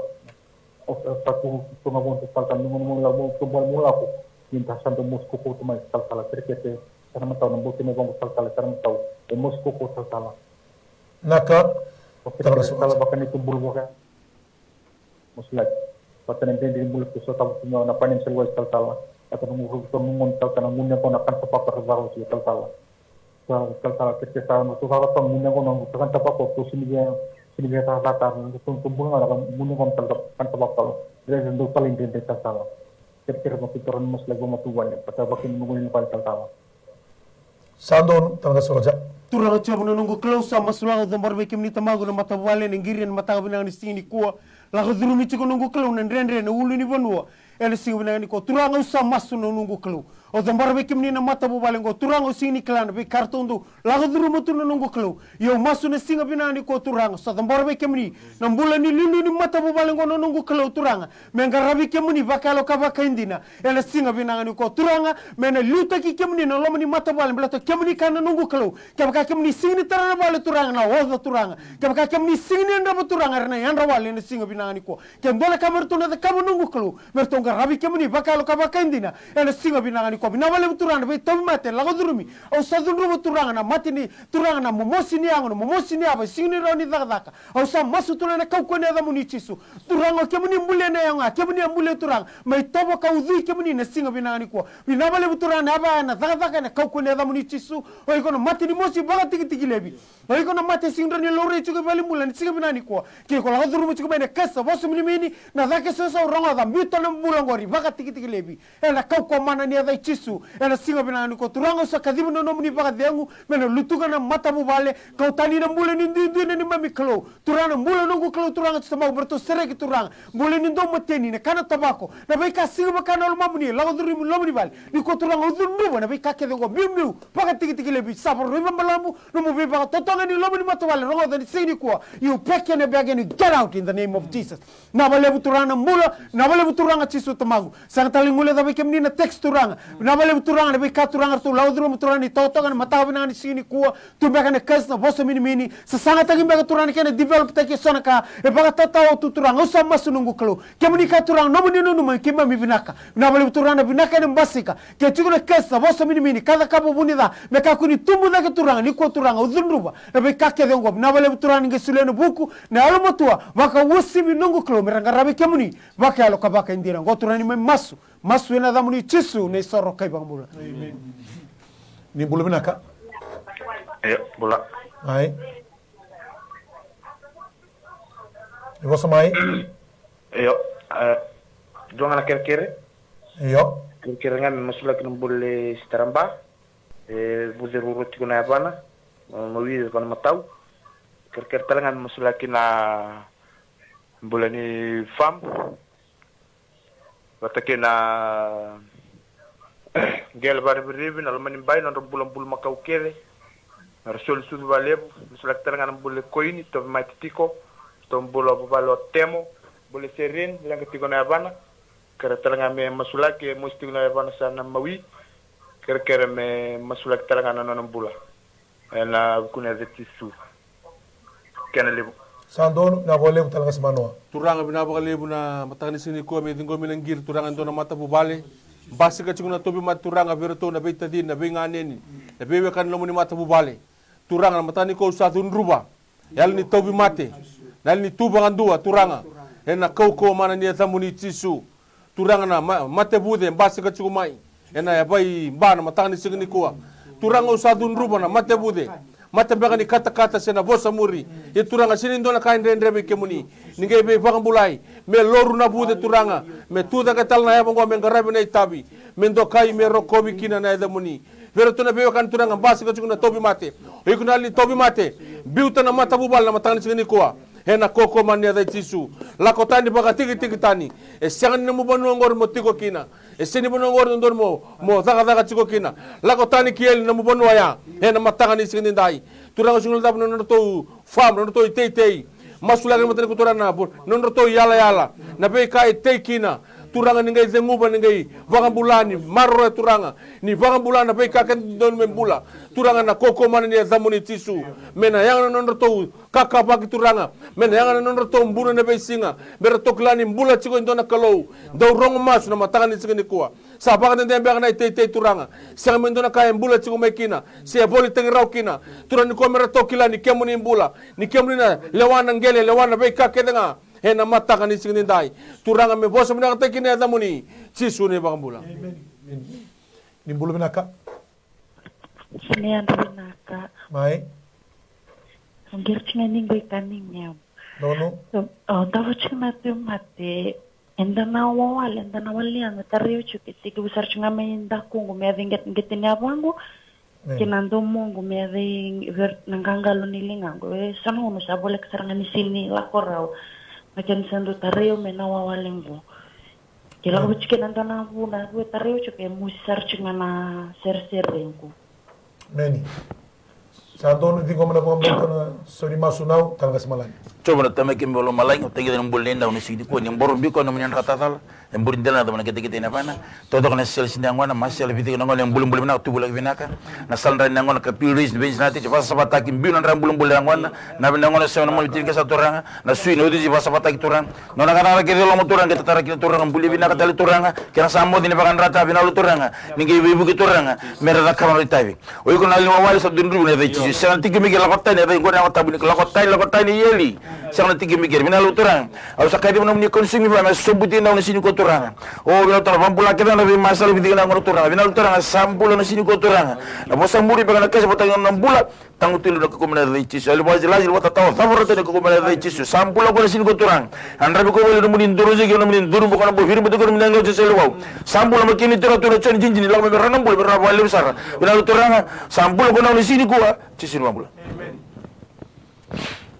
O sa tu tu na bon talatala, no no lako, tu bon mo lako. Ni ta sa do mas koko tu mai talatala, kira kira. Tara matau na butu na bon talatala, tara matau. E mas koko talatala. Naka. Tara matau. Talatala baka ni tu bulu baka. Masulaki. Vata na dredre ni bula tu sa tavu tu na panin sa luai talatala. Vata na nguru tu na ngun talatala, na ngun yaqona kan sa papa ra varo tu talatala. Sa talatala kete sa na tu varo tu ngun yaqona ngu kan sa papa tu sini via, sini via talatala. Tu tu bula ngana ngun yaqona talatala kan sa papa. Dredre do tala dredre talatala. Kete kete ma tu toron masulaki ma tu vale. Vata vaki ngun yaqona talatala. Sa donu, tara ga sa roja. Turaga Jiova na noqu Kalou, sa masulaka, au cabora vei kemuni Tamaqu na matavuvale, na qiri ena mataka vinaka ni siga nikua. Lako curumi tiko noqu Kalou na dredre, na ulu ni vanua. Ena siga vinaka nikua Turaga, au sa masu na noqu Kalou. Au cabora vei kemuni na matavuvale oqo Turaga, au sega ni kila na veika ratou dau lako curuma tu na noqu Kalou. Ia au masu na siga vinaka nikua Turaga, sa cabora vei kemuni na bula ni liuliu ni matavuvale oqo na noqu Kalou Turaga. Me qaravi kemuni vakayalo ka vakaidina. Ena siga vinaka nikua Turaga, me na liutaki kemuni na loma ni matavuvale, baleta kemuni ka na noqu Kalou. Kevaka kemuni sega ni tara na vale Turaga, na oca Turaga. Kevaka kemuni sega ni yadrava Turaga, era na yadra wale ena siga vinaka nikua. Ke dua na ka me ratou na cakava noqu Kalou, me ratou qaravi kemuni vakayalo ka vakaidina. Ena siga vinaka nikua, vinaka vakalevu Turaga na veitauvimate e lako curumi. Au sa cudruva Turaga na mate ni Turaga na momosi ni yago, na momosi ni yava, e sega ni rawa ni cakacaka. Au sa masu tu ena kaukauwa ni yacamuni Jisu. Turaga, o kemuni bulia na yago, kemuni a bulia Turaga. Mai tovo ka ucui kemuni na siga vinaka nikua. Vinaka vakalevu Turaga na yava, na cakacaka ena kaukauwa ni yacamuni Jisu. O iko na mate ni mosi vakatikitiki laivi. O iko na mate sega ni rawa ni laurai tiko i valenibula na siga vinaka nikua. Ke iko lako curuma tiko mai na kesa vosa minimini, na cake sosau rogoca, biuta na bula oqori vakatikitiki laivi. Ena kaukauwa mana ni yaca i Jisu. Ena siga vinaka nikua Turaga, au sa kaciva na nomuni vakacegu me na lutuka na matavuvale, kau tani na bula ni duidui na neimami Kalou. Turaga na bula noqu Kalou Turaga, Jisu Tamaqu, me ratou sereki Turaga. Bula ni dau mateni, na kana tavako, na veika sega vaka na lomamuni, lako curumi loma ni vale. Nikua Turaga au cudruva na veika kece oqo, biubiu, vakatikitiki laivi, sa vakaraica balavu nomu veivakatotogani loma ni matavuvale, rogoca ni siga nikua. You pack your bag and you get out in the name of Jesus. Vinaka vakalevu Turaga na bula, vinaka vakalevu Turaga Jisu Tamaqu. Sega tale ni guilecava vei kemuni na text Turaga. Vinaka vakalevu Turaga na veika Turaga ratou lako curuma Turaga ni tokatoka na mataka vinaka ni siga nikua. Tu beka na kesi na vosa minimini, sasagataki beka Turaga na kena developtaki eso na ka e vakatatao tu Turaga. Au sa masu noqu Kalou, kemuni ka Turaga nomuni nanuma me keimami vinaka. Vinaka vakalevu Turaga na vinaka ena basika ke tiko na kesi na vosa minimini ka cakava vunica me kakua ni tubu cake Turaga. Nikua Turaga au cudruva na veika kece oqo. Vinaka vakalevu Turaga ni qai solia na vuku na yalomatua vakauasivi noqu Kalou me ra qaravi kemuni vakayalo ka vakaidina. Oqo Turaga ni mai masu, masu ena yacamuni Jisu na isoro ka ivakabula. Ni bula vinaka. Io, bula. Ai. Ni vosa mai. Io, e, dua ga na kerekere. Io. Kerekere ga me masulaki na bula i Sitaraba. E vuce ruarua tiko na yavana. Ma, mawi vakamatau. Kerekere tale ga me masulaki na bula ni fam. Vata kei na qele vakarivirivi na loma ni bai, nodra bula bulumakau kece. Nodra soli sucu vakalevu, masulaki tale ga na bula i Koini, tauvimate tiko. Ratou bula vavale o Temo, bula i Serin, leqa tiko na yavana. Kere tale ga me masulaki, e mosi tiko na yavana sa na mawi. Kerekere me masulaki tale ga na nona bula. Ena vuku ni yaca i Jisu. Kena levu. Sa donu, vinaka vakalevu Talaqase Manoa. Turaga, vinaka vakalevu na mataka ni siga nikua me ciqomi na qiri Turaga e dua na matavuvale. Basika tiko na tauvimate Turaga vei iratou na veitacini, na veiganeni, na veiwekani loma ni matavuvale. Turaga na mataka nikua au sa cudruva. Yalo ni tauvimate. Na yalo ni tu vakadua Turaga. Ena kaukauwa mana ni yacamuni Jisu. Turaga na ma-, mate vuce, basika tiko mai. Ena yavai ba na mataka ni siga nikua. Turaga au sa cudruva na mate vuce. Mate beka ni katakata se na vosa muri. Ia Turaga sega ni dua na ka e dredre vei kemuni. Ni qai veivakabulai. Me loru na vuce Turaga. Me tu cake tale na yava oqo me qaravi na itavi. Me dokai me rokovi kina na yacamuni. Vei iratou na veiwekani Turaga basika tiko na tauvimate. O iko na yalo ni tauvimate. Biuta na matavuvale na mataka ni siga nikua. Ena kaukauwa mana ni yaca i Jisu. Lako tani vakatikitiki tani. E sega ni nomu vanua oqori mo tiko kina. E sega ni vanua oqori dodonu mo, mo cakacaka tiko kina. Lako tani ki eli na nomu vanua ya. Ena mataka ni siga nidai. Turaga sega ni lako cava na nodratou fam, na nodratou iteitei. Masulaki na matanitu Turaga na vo-, na nodratou yalayala. Na veika e tei kina. Turaga ni qai ceguva, ni qai vakabula, ni maroroya Turaga. Ni vakabula na veika kece dodonu me bula. Turaga na kaukauwa mana ni yacamuni Jisu. Me na yaga na nodratou kakavaki Turaga. Me na yaga na nodratou buna na veisiga. Me ratou kila ni bula tiko e dua na Kalou. Dau rogo masu na mataka ni siga nikua. Sa vakadede beka na iteitei Turaga. Sega me dua na ka e bula tiko mai kina. Se e volitaki rawa kina. Turaga nikua me ratou kila ni kemuni bula. Ni kemuni na lewa na qele, lewa na veika kece ga. Ena mataka ni siga nidai. Turaga me vosa vinakataki kina yacamuni. Jisu na iVakabula. Ni bula vinaka. Ni yadra vinaka. Mai. Au qiri tiko ga ni qai kani gemu. Donu. Au davo tiko na tauvimate. Eda na wawale, eda na wale ya me tarai au tiko ke tekivu sara tiko ga mai dakuqu me yaco i qet-, qete ni yavaqu. Kei na domoqu me yaco i ver-, na qaqalo ni ligaqu. E sa na gauna sa voleka sara ga ni sega ni lako rawa. Na kena sa dau tarai au mai na wawale qo. Ke lako vei tiko na dua na vuna, vua tarai au tiko e musi sara tiko ga na sereserequ. Meni. Sa donu ciqoma na vakabauta na sau ni masu nau, Talaqase Malagi. Jiova na Tamai keimami vakalomalagi, au tagica na bula nei Dau na siga nikua, ni boro biko na mani yadra tacala, e buri dela na cava na ketekete na vana, totoka na sele sina yagona, masela vicika na gona, e bulibuli vinaka, tuvulaki vinaka, na sala dra ni yagona, ka pil rais, ni veisinati, se vakasavataki, biu na dra bulibuli yagona, na vina yagona, sema na mani vitini ke sa Turaga, na sui, na utusi, vakasavataki Turaga, Nona ka na kece loma Turaga, qai tatara kina Turaga, buli vinaka tale Turaga, kena sa moce ni vakayadrata, vinaka Turaga, ni qai veivuke Turaga, me ra cakava na itavi. O iko na yalo ni wawale sa dudruvi na yaca i Jisu, sega na tiki mai keri lako tani, yaca i qori na yago tabu ni lako tani, lako tani i eli, sega na tiki mai keri, vinaka Turaga. Au sa kaciva nomuni kau ni sega ni via me sobuti na au na siga nikua Turaga. O vinaka Turaga, vakabula kece na veimasala, vicika na yago na Turaga, vinaka Turaga, sa bula na siga nikua Turaga. Na vosa muri beka na kesa vata na bula, Tagutu i liu na kaukauwa mai na yaca i Jisu. Yalo ni vakasilasi, yalo ni vakatatao, cava ratou na kaukauwa mai na yaca i Jisu. Sa bula ko na siga nikua Turaga. Yadravi ko voli nomuni duru ziki, nomuni duru boko na bo viri boko nomuni yaca i Jisu yalo vau. Sa bula mai kina Turaga tu na Joni jinijini, lako mai me ra na bula, me ra vakalevu sara. Vinaka Turaga, sa bula ko na siga nikua, Jisu ni vakabula.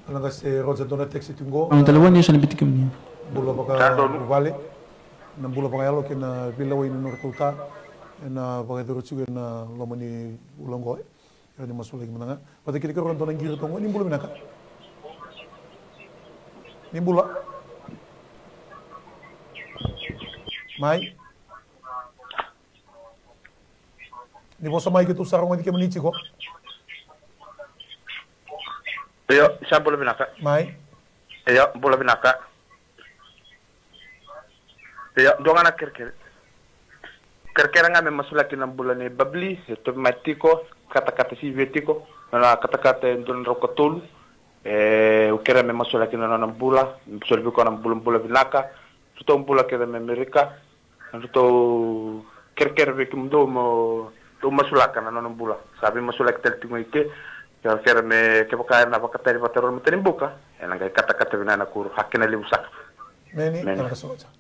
Alaga se Roger dona text tu qo. Au talevoni, au sa na biuti kemuni. Bula vakavuvale. Na bula vakayalo kei na veilewai ni nodratou ta. Ena vakayacori tiko ena loma ni vula qo. Ia ni masulaki mada ga. Vata kei kedaru dua na qiri toka qo, ni bula vinaka. Ni bula. Mai. Ni vosa mai keitou sa rogoci kemuni tiko. Io, sa bula vinaka. Mai. Io, bula vinaka. Io, dua ga na kerekere. Kerekere ga me masulaki na bula ni babli, e tovi mai tiko, katakata sivia tiko, na katakata e dua na drau ka tolu. E, au kerea me masulaki na nona bula, me soli vei koya na bulabula vinaka. Ratou bula kece mai Amerika. Ratou kerekere vei kemudou mo dou masulaka na nona bula. Sa veimasulaki tale tiko i ke. Kerekere me kevaka ena vakatari vata rua na matanibuka, ena qai katakata vinaka na kuro, a kena levu saka. Meni, meni.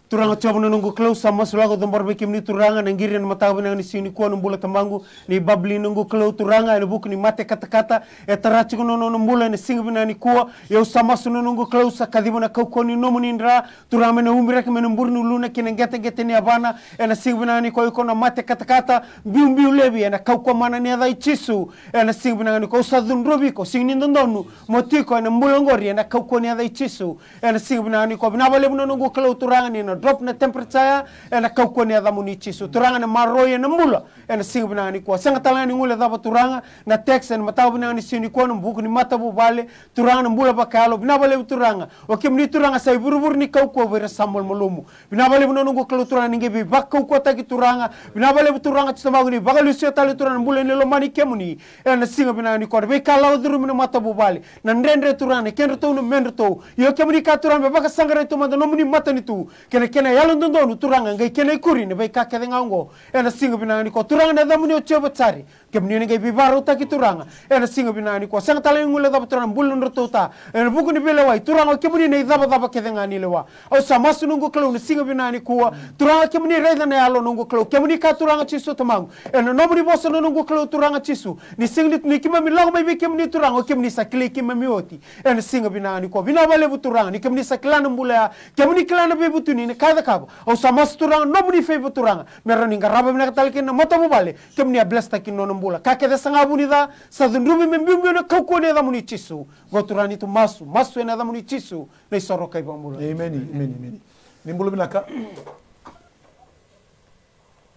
Turaga Jiova na noqu Kalou, sa masulaka, cabora vei kemuni Turaga na qiri ena mataka vinaka ni siga nikua na bula tamaqu ni babli, noqu Kalou Turaga, ena vuku ni mate katakata e tara tiko na nona bula ena siga vinaka nikua. Ia au sa masu na noqu Kalou, sa kaciva na kaukauwa ni nomuni dra, Turaga, me na ubiraki mai na bure ni uluna ki na qeteqete ni yavana ena siga vinaka nikua. Iko na mate katakata biubiu laivi, ena kaukauwa mana ni yaca i Jisu. Ena siga vinaka nikua au sa cudruvi iko, sega ni dodonu mo tiko ena bula oqori, ena kaukauwa ni yaca i Jisu. Ena siga vinaka nikua, vinaka vakalevu na noqu Kalou Turaga, ni na drop na temperature ya, ena kaukauwa ni yacamuni Jisu. Turaga, na maroroi ena bula ena siga vinaka nikua. Sega tale ga ni guilecava Turaga na text ena mataka vinaka ni siga nikua ena vuku ni matavuvale. Turaga, na bula vakayalo, vinaka vakalevu Turaga. O kemuni Turaga sa ivurevure ni kaukauwa vei ira sa malumalumu. Vinaka vakalevu na noqu Kalou Turaga, ni qai veivakaukauwataki Turaga. Vinaka vakalevu Turaga Jisu Tamaqu, ni vakalusia tale Turaga na bula ni lomani kemuni ena siga vinaka nikua. Na veika lako curumi na matavuvale, na dredre Turaga, na kedratou, na medratou. Ia o kemuni kaya Turaga me vakasaqarai taumada na nomuni matanitu kei na kena yalododonu Turaga, qai kena ikuri na veika kece ga oqo. Ena siga vinaka nikua Turaga, na yacamuni o Jiova Jire. Kemuni na qai veivakarautaki Turaga ena siga vinaka nikua. Sega tale ni guilecava Turaga na bula na nodratou ta ena vuku ni veilewai. Turaga, o kemuni na icavacava kece ga ni lewa. Au sa masu noqu Kalou na siga vinaka nikua. Turaga, kemuni raica na yalo noqu Kalou. Kemuni kaya Turaga Jisu Tamaqu, ena nomuni vosa na noqu Kalou Turaga Jisu, ni sega ni, ni keimami lako mai vei kemuni Turaga, o kemuni sa kilai keimami oti. Ena siga vinaka nikua, vinaka vakalevu Turaga, ni kemuni sa kila na bula ya, kemuni kila na veivutuni, na ka e cakava. Au sa masu Turaga, nomuni favor Turaga, me rawa ni qarava vinaka tale kina na matavuvale. Kemuni a blesstaki na nona bula. Ka kece sa ga vunica, sa cudruvi me biubiu ena kaukauwa ni yacamuni Jisu. Qo Turaga ni tu masu, masu ena yacamuni Jisu, na isoro ka ivakabula. Emeni, emeni, emeni. Ni bula vinaka.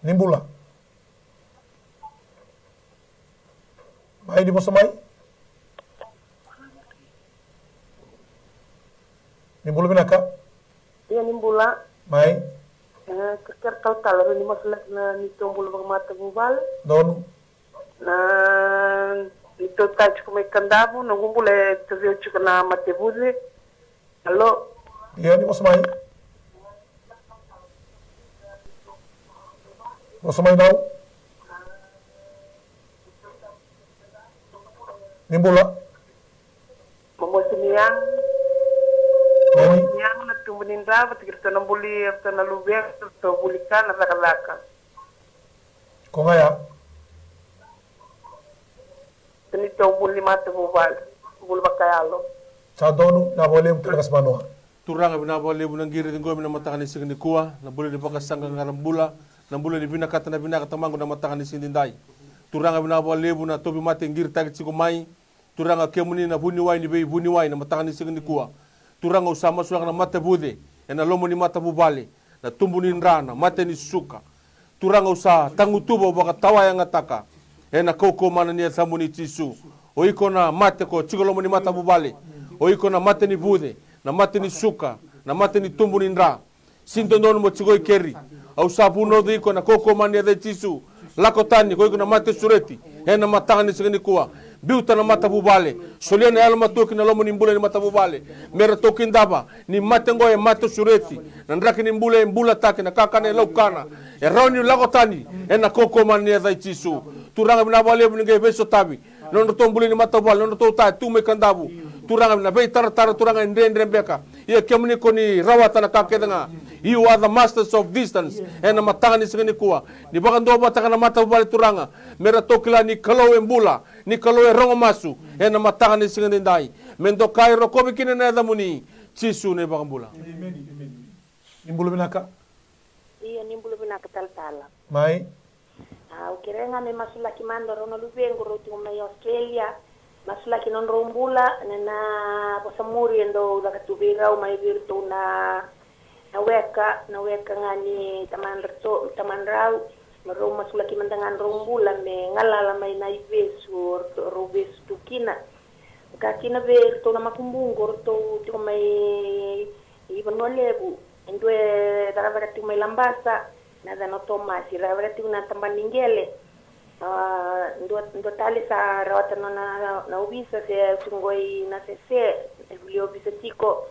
Ni bula. Mai, ni vosa mai. Ni bula vinaka. Ia ni bula. Mai. E, kerekere talatala, ni masulaki na neitou bula vakamatavuvale. Donu. Na neitou ta tiko mai Kadavu, noqu bula e tavio tiko na mate vuce. Alo. Ia ni vosa mai. Vosa mai nau. Ni bula. Momosi ni yago. Momosi ni yago na tubu ni dra vata kei ratou na buli, ratou na luvequ, ratou vuli ka na cakacaka. Ko ga ya. Ni tou buli ni matavuvale, buli vakayalo. Sa donu, na vakalevu tale ka sa vanoa. Turaga vinaka vakalevu na qiri ciqomi na mataka ni siga nikua, na bula ni vakasaqaqara bula, na bula ni vinakata na vinaka tamaqu na mataka ni siga nidai. Turaga vinaka vakalevu na tauvimate e qiritaki tiko mai. Turaga kemuni na vuniwai ni veivuniwai na mataka ni siga nikua. Turaga au sa masulaka na mate vuce, ena loma ni matavuvale, na tubu ni dra, na mate ni suka. Turaga au sa tagutuva, au vakatawayagataka. Ena kaukauwa mana ni yacamuni Jisu. O iko na mate ko tiko loma ni matavuvale. O iko na mate ni vuce, na mate ni suka, na mate ni tubu ni dra. Sega ni dodonu mo tiko i keri. Au sa vunauci iko ena kaukauwa mana ni yaca i Jisu. Lako tani, ko iko na mate sureti. Ena mataka ni siga nikua. Biuta na matavuvale. Solia na yalomatua ki na loma ni bula ni matavuvale. Me ratou kidava ni mate oqo e mate sureti. Na draki ni bula e bulataki, na kakana e laukana. E rawa ni lako tani. Ena kaukauwa mana ni yaca i Jisu. Turaga vinaka vakalevu ni qai veisotavi na nodratou buli ni matavuvale, na nodratou ta e tu mai Kadavu. Turaga na veitaratara, Turaga e dredre beka. Ia kemuni ko ni rawata na ka kece ga. You are the masters of distance. Ena mataka ni siga nikua. Ni vakaduavatataka na matavuvale Turaga. Me ratou kila ni Kalou e bula. Ni Kalou e rogo masu. Ena mataka ni siga nidai. Me dokai rokovi kina na yacamuni. Jisu na iVakabula. Emeni, emeni. Ni bula vinaka. Io, ni bula vinaka talatala. Mai. Au kerea ga me masulaki mada rau na luvequ rau tiko mai Australia. Masulaki nodrau bula, na, na vosa muri e dau caka tu vei rau mai vei iratou na, na weka, na weka ga ni tamadratou, tamadrau. Rau masulaki mada ga na rau bula me galala mai na ivesu o ratou, rau vesu tu kina. Ka kina vei iratou na makubuqu o ratou tiko mai i Vanua Levu. E dua e cakacaka tiko mai Labasa, na yacana o Tomasi, cakacaka tiko na tabana ni qele. A, dua, dua tale sa rawata nona, na ovisa se tiko qo i Nasese, e vuli ovisa tiko.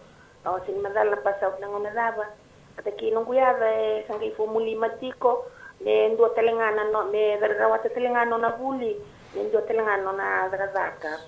A, o se ni macala na pass out na gauna cava. Vata kei noqu yaca e sa qai fomulima tiko, me dua tale ga na no, me rawata tale ga nona vuli, me dua tale ga nona cakacaka.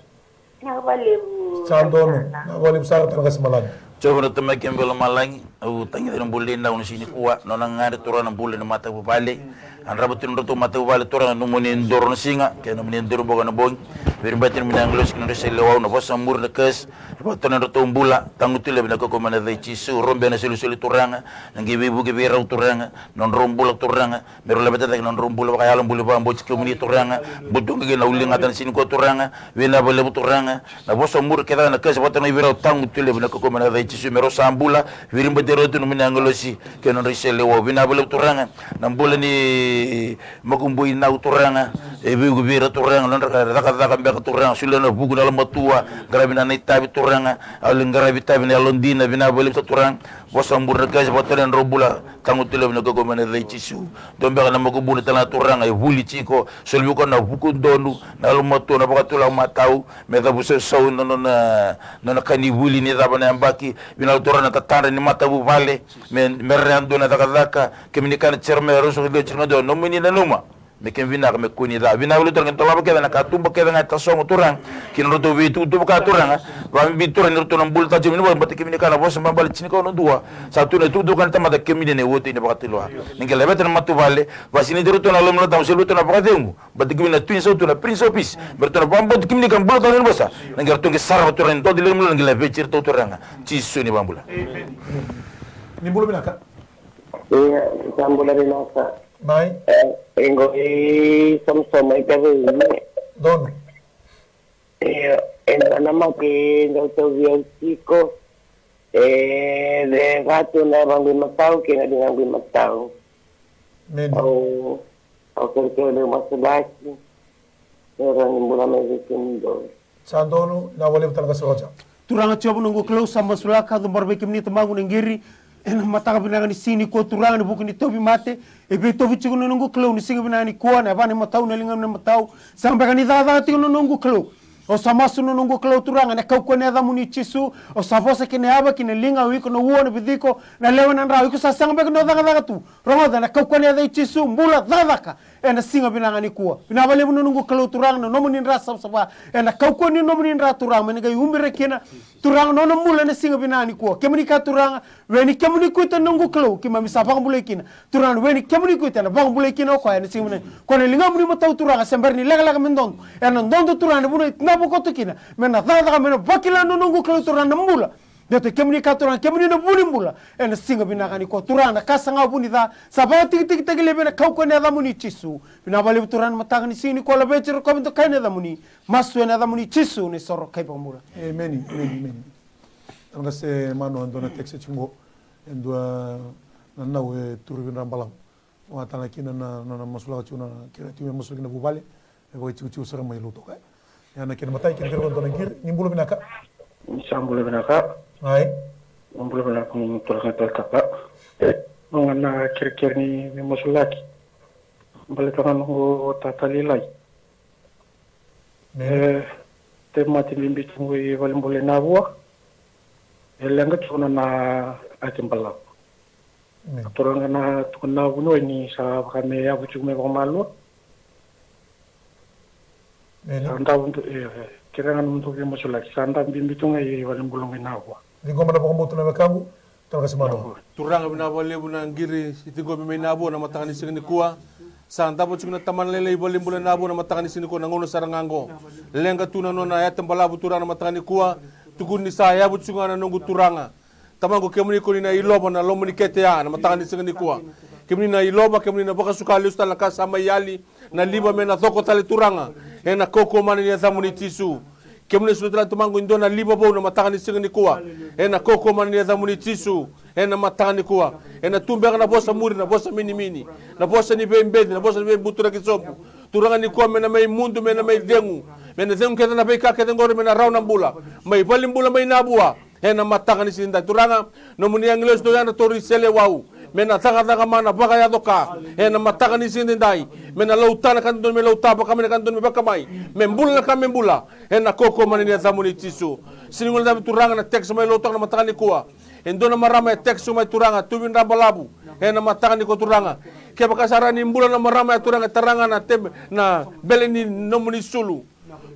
Vinaka vakalevu. Sa donu, vinaka vakalevu sara tale qase malagi. Jiova na Tamai kei belo malagi, au tagica na bula nei Nau na siga nikua, nona gadre Turaga na bula ni matavuvale. Yadrava tu na nodratou matavuvale Turaga na nomuni doro na siga, kei na nomuni doro boka na bogi. Veiribati na nomuni agilosi kei na nodra iseleiwau, na vosa muri na kesi, e vakatona na nodratou bula, tagutu levu na kaukaua mai na yaca i Jisu, robe na solisoli Turaga, na qai veivuke vei rau Turaga, na nodrau bula Turaga, me rau laveta cake na nodrau bula vakayalo, bula vakabauti kemuni Turaga, butuka kei na uliligata na siga nikua Turaga, vinaka vakalevu Turaga, na vosa muri kece na kesi vakatona vei rau tagutu levu na kaukaua mai na yaca i Jisu, me rau sa bula, veiribati rau tu na nomuni agilosi, kei na nodra iseleiwau, vinaka vakalevu Turaga, na bula ni makubui Nau Turaga, e veivuke vei ira Turaga, na nodra cakacaka beka Turaga, solia na vuku na yalomatua, qaravi na nona itavi Turaga, au lai qaravi itavi na yalodina, vinaka vakalevu Turaga, vosa muri na kesi vakatona na nodrau bula, tagutu levu na kaukaua mai na yaca i Jisu. Dua beka na makubui tale ga Turaga, e vuli tiko, solia vei koya na vuku donu, na yalomatua, na vakatulewa matau, me cavusausau na nona, nona ka ni vuli ni cava na yabaki, vinaka Turaga na tatadra ni matavuvale, me, me ra yadua na cakacaka, kemuni kaya na Jeremaia ruasagavulu ka dua, Jeremaia dua, nomuni nanuma me kemu vinaka, me kua ni ca. Vinaka vakalevu Turaga, dolava kece na katuba kece ga e tasogo Turaga, kei na nodratou veituvatuva ka Turaga, vakabibi Turaga ni ratou na bula tale tiko mai na vale, baleta kemuni kaya na Vosa Bale tinikava na dua, sa tu na ituvatuva ni tamata, kemuni na iwati ni vakatulewa. Ni qai laveta na matavuvale, vakasinaiti iratou na loma ni Yalo Tabu, solia vei iratou na vakacegu, baleta kemuni na Tui ni Sautu, na Prince of Peace, me ratou na vakabauta kemuni ka bula tale na vosa, na qai ratou qai sarava Turaga ni dodoliga ni lotu, na qai laveti iratou Turaga. Jisu ni vakabula. Amen. Ni bula vinaka. Ia, sa bula vinaka. Mai. E, e qo i Somosomo i Kavei. Donu. Ia, e dua na mate e dau tauvi au tiko. E, e vatu na yavaqu imatau kei na ligaqu imatau. Amen. Au, au kerekere meu masulaki. Era ni bula mai vei kemudou. Sa donu, vinaka vakalevu tale qase Roger. Turaga Jiova na noqu Kalou, sa masulaka, cabora vei kemuni Tamaqu na qiri. Ena mataka vinaka ni siga nikua Turaga, ena vuku ni tauvimate e veitauvi tiko na noqu Kalou, ni siga vinaka nikua, na yavana imatau, na liga imatau. Sega beka ni cakacaka tiko na noqu Kalou. Au sa masu na noqu Kalou Turaga, ena kaukauwa ni yacamuni Jisu. Au sa vosa ki na yava, ki na liga, o iko na ua, na viciko, na lewe, na dra, o iko sa sega beka ni o cakacaka tu. Rogoca ena kaukauwa ni yaca i Jisu, bula, cakacaka ena siga vinaka nikua. Vinaka vakalevu na noqu Kalou Turaga na nomuni dra savasava, ena kaukauwa ni nomuni dra Turaga, me na qai ubira kina Turaga na nona bula ena siga vinaka nikua. Kemuni ka Turaga, we ni kemuni kuita na noqu Kalou, keimami sa vakabulai kina. Turaga, we ni kemuni kuita ena vakabulai kina o koya ena siga vinaka. Koya na ligamuni imatau Turaga, se bera ni lekaleka me dodo, ena dodo Turaga, na vanua e tinava koto kina, me na cakacaka, me na vakila na noqu Kalou Turaga na bula. Baleta kemuni ka Turaga, kemuni na vu ni bula. Ena siga vinaka nikua Turaga, na ka saga vu ni ca sa vakatikitikitaki laivi ena kaukauwa ni yacamuni Jisu. Vinaka vakalevu Turaga na mataka ni siga nikua, laveti, rokovi, dokai na yacamuni. Masu ena yacamuni Jisu na isoro kai vakabula. Emeni, emeni, emeni. Tale qase Manu, e dua na text tiko qo. E dua na nau e turu vei dra balavu. Vaka tale ga kina na, na, na masulaka tiko na kena tiko me masulaki na vuvale, e vakatikotiko sara mai lotu, okay? Ia na kena matai, kena kerekere dua na qiri, ni bula vinaka. Ni sa bula vinaka. Ai. Ni bula vinaka, ni turaga tale taka. Au ga na kerekere ni me masulaki. Baleta ga noqu tata lailai. E, tauvimate bibi tu qo i valenibula i Navua. E leqa tu na nona ate balavu. Turaga na tukuna na vuniwai ni sa vaka me yavu tiko mai vakamalua. Sa davo tu, e, kere ga na mudu veimasulaki. Sa davo bibi tu ga i valenibula qo i Navua. Ciqoma na vakabauta na wekaqu. Turaga vinaka vakalevu na qiri e ciqomi mai Navua na mataka ni siga nikua. Sa davo tiko na tamana lailai i valenibula i Navua na mataka ni siga nikua, na gauna sara ga qo. Leqa tu na nona yate balavu Turaga na mataka nikua. Tukuni ni sa yavu tiko ga na noqu Turaga. Tamaqu, kemuni koni na ilova na loma ni kete ya na mataka ni siga nikua. Kemuni na ilova, kemuni na vakasuka lesu tale na ka sa mai yali, na liva me na coko tale Turaga. Ena kaukauwa mana ni yacamuni Jisu. Kemuni soli tale Tamaqu e dua na liva vou na mataka ni siga nikua. Ena kaukaua mana ni yacamuni Jisu. Ena mataka nikua. Ena tu beka na vosa muri, na vosa minimini. Na vosa ni veibeci, na vosa ni veibuturaki sobu. Turaga nikua me na mai mudu, me na mai cegu. Me na cegu kece na veika kece qori, me na rawa na bula. Mai valenibula mai Navua. Ena mataka ni siga nidai Turaga, nomuni agilosi dou yadra tauri seleiwau. Me na cakacaka mana vakayaco ka. Ena mataka ni siga nidai. Me na lauta na ka dodonu me lauta, vakamai na ka dodonu me vakamai. Me bula na ka me bula. Ena kaukaua mana ni yacamuni Jisu. Sini gole cavi Turaga na text mai Lautoka na mataka nikua. E dua na marama e text mai Turaga, Tuvi Drabalavu. Ena mataka nikua Turaga. Kevaka sa rawa ni bula na marama ya Turaga, e tara ga na tebe, na bele ni nomuni sulu.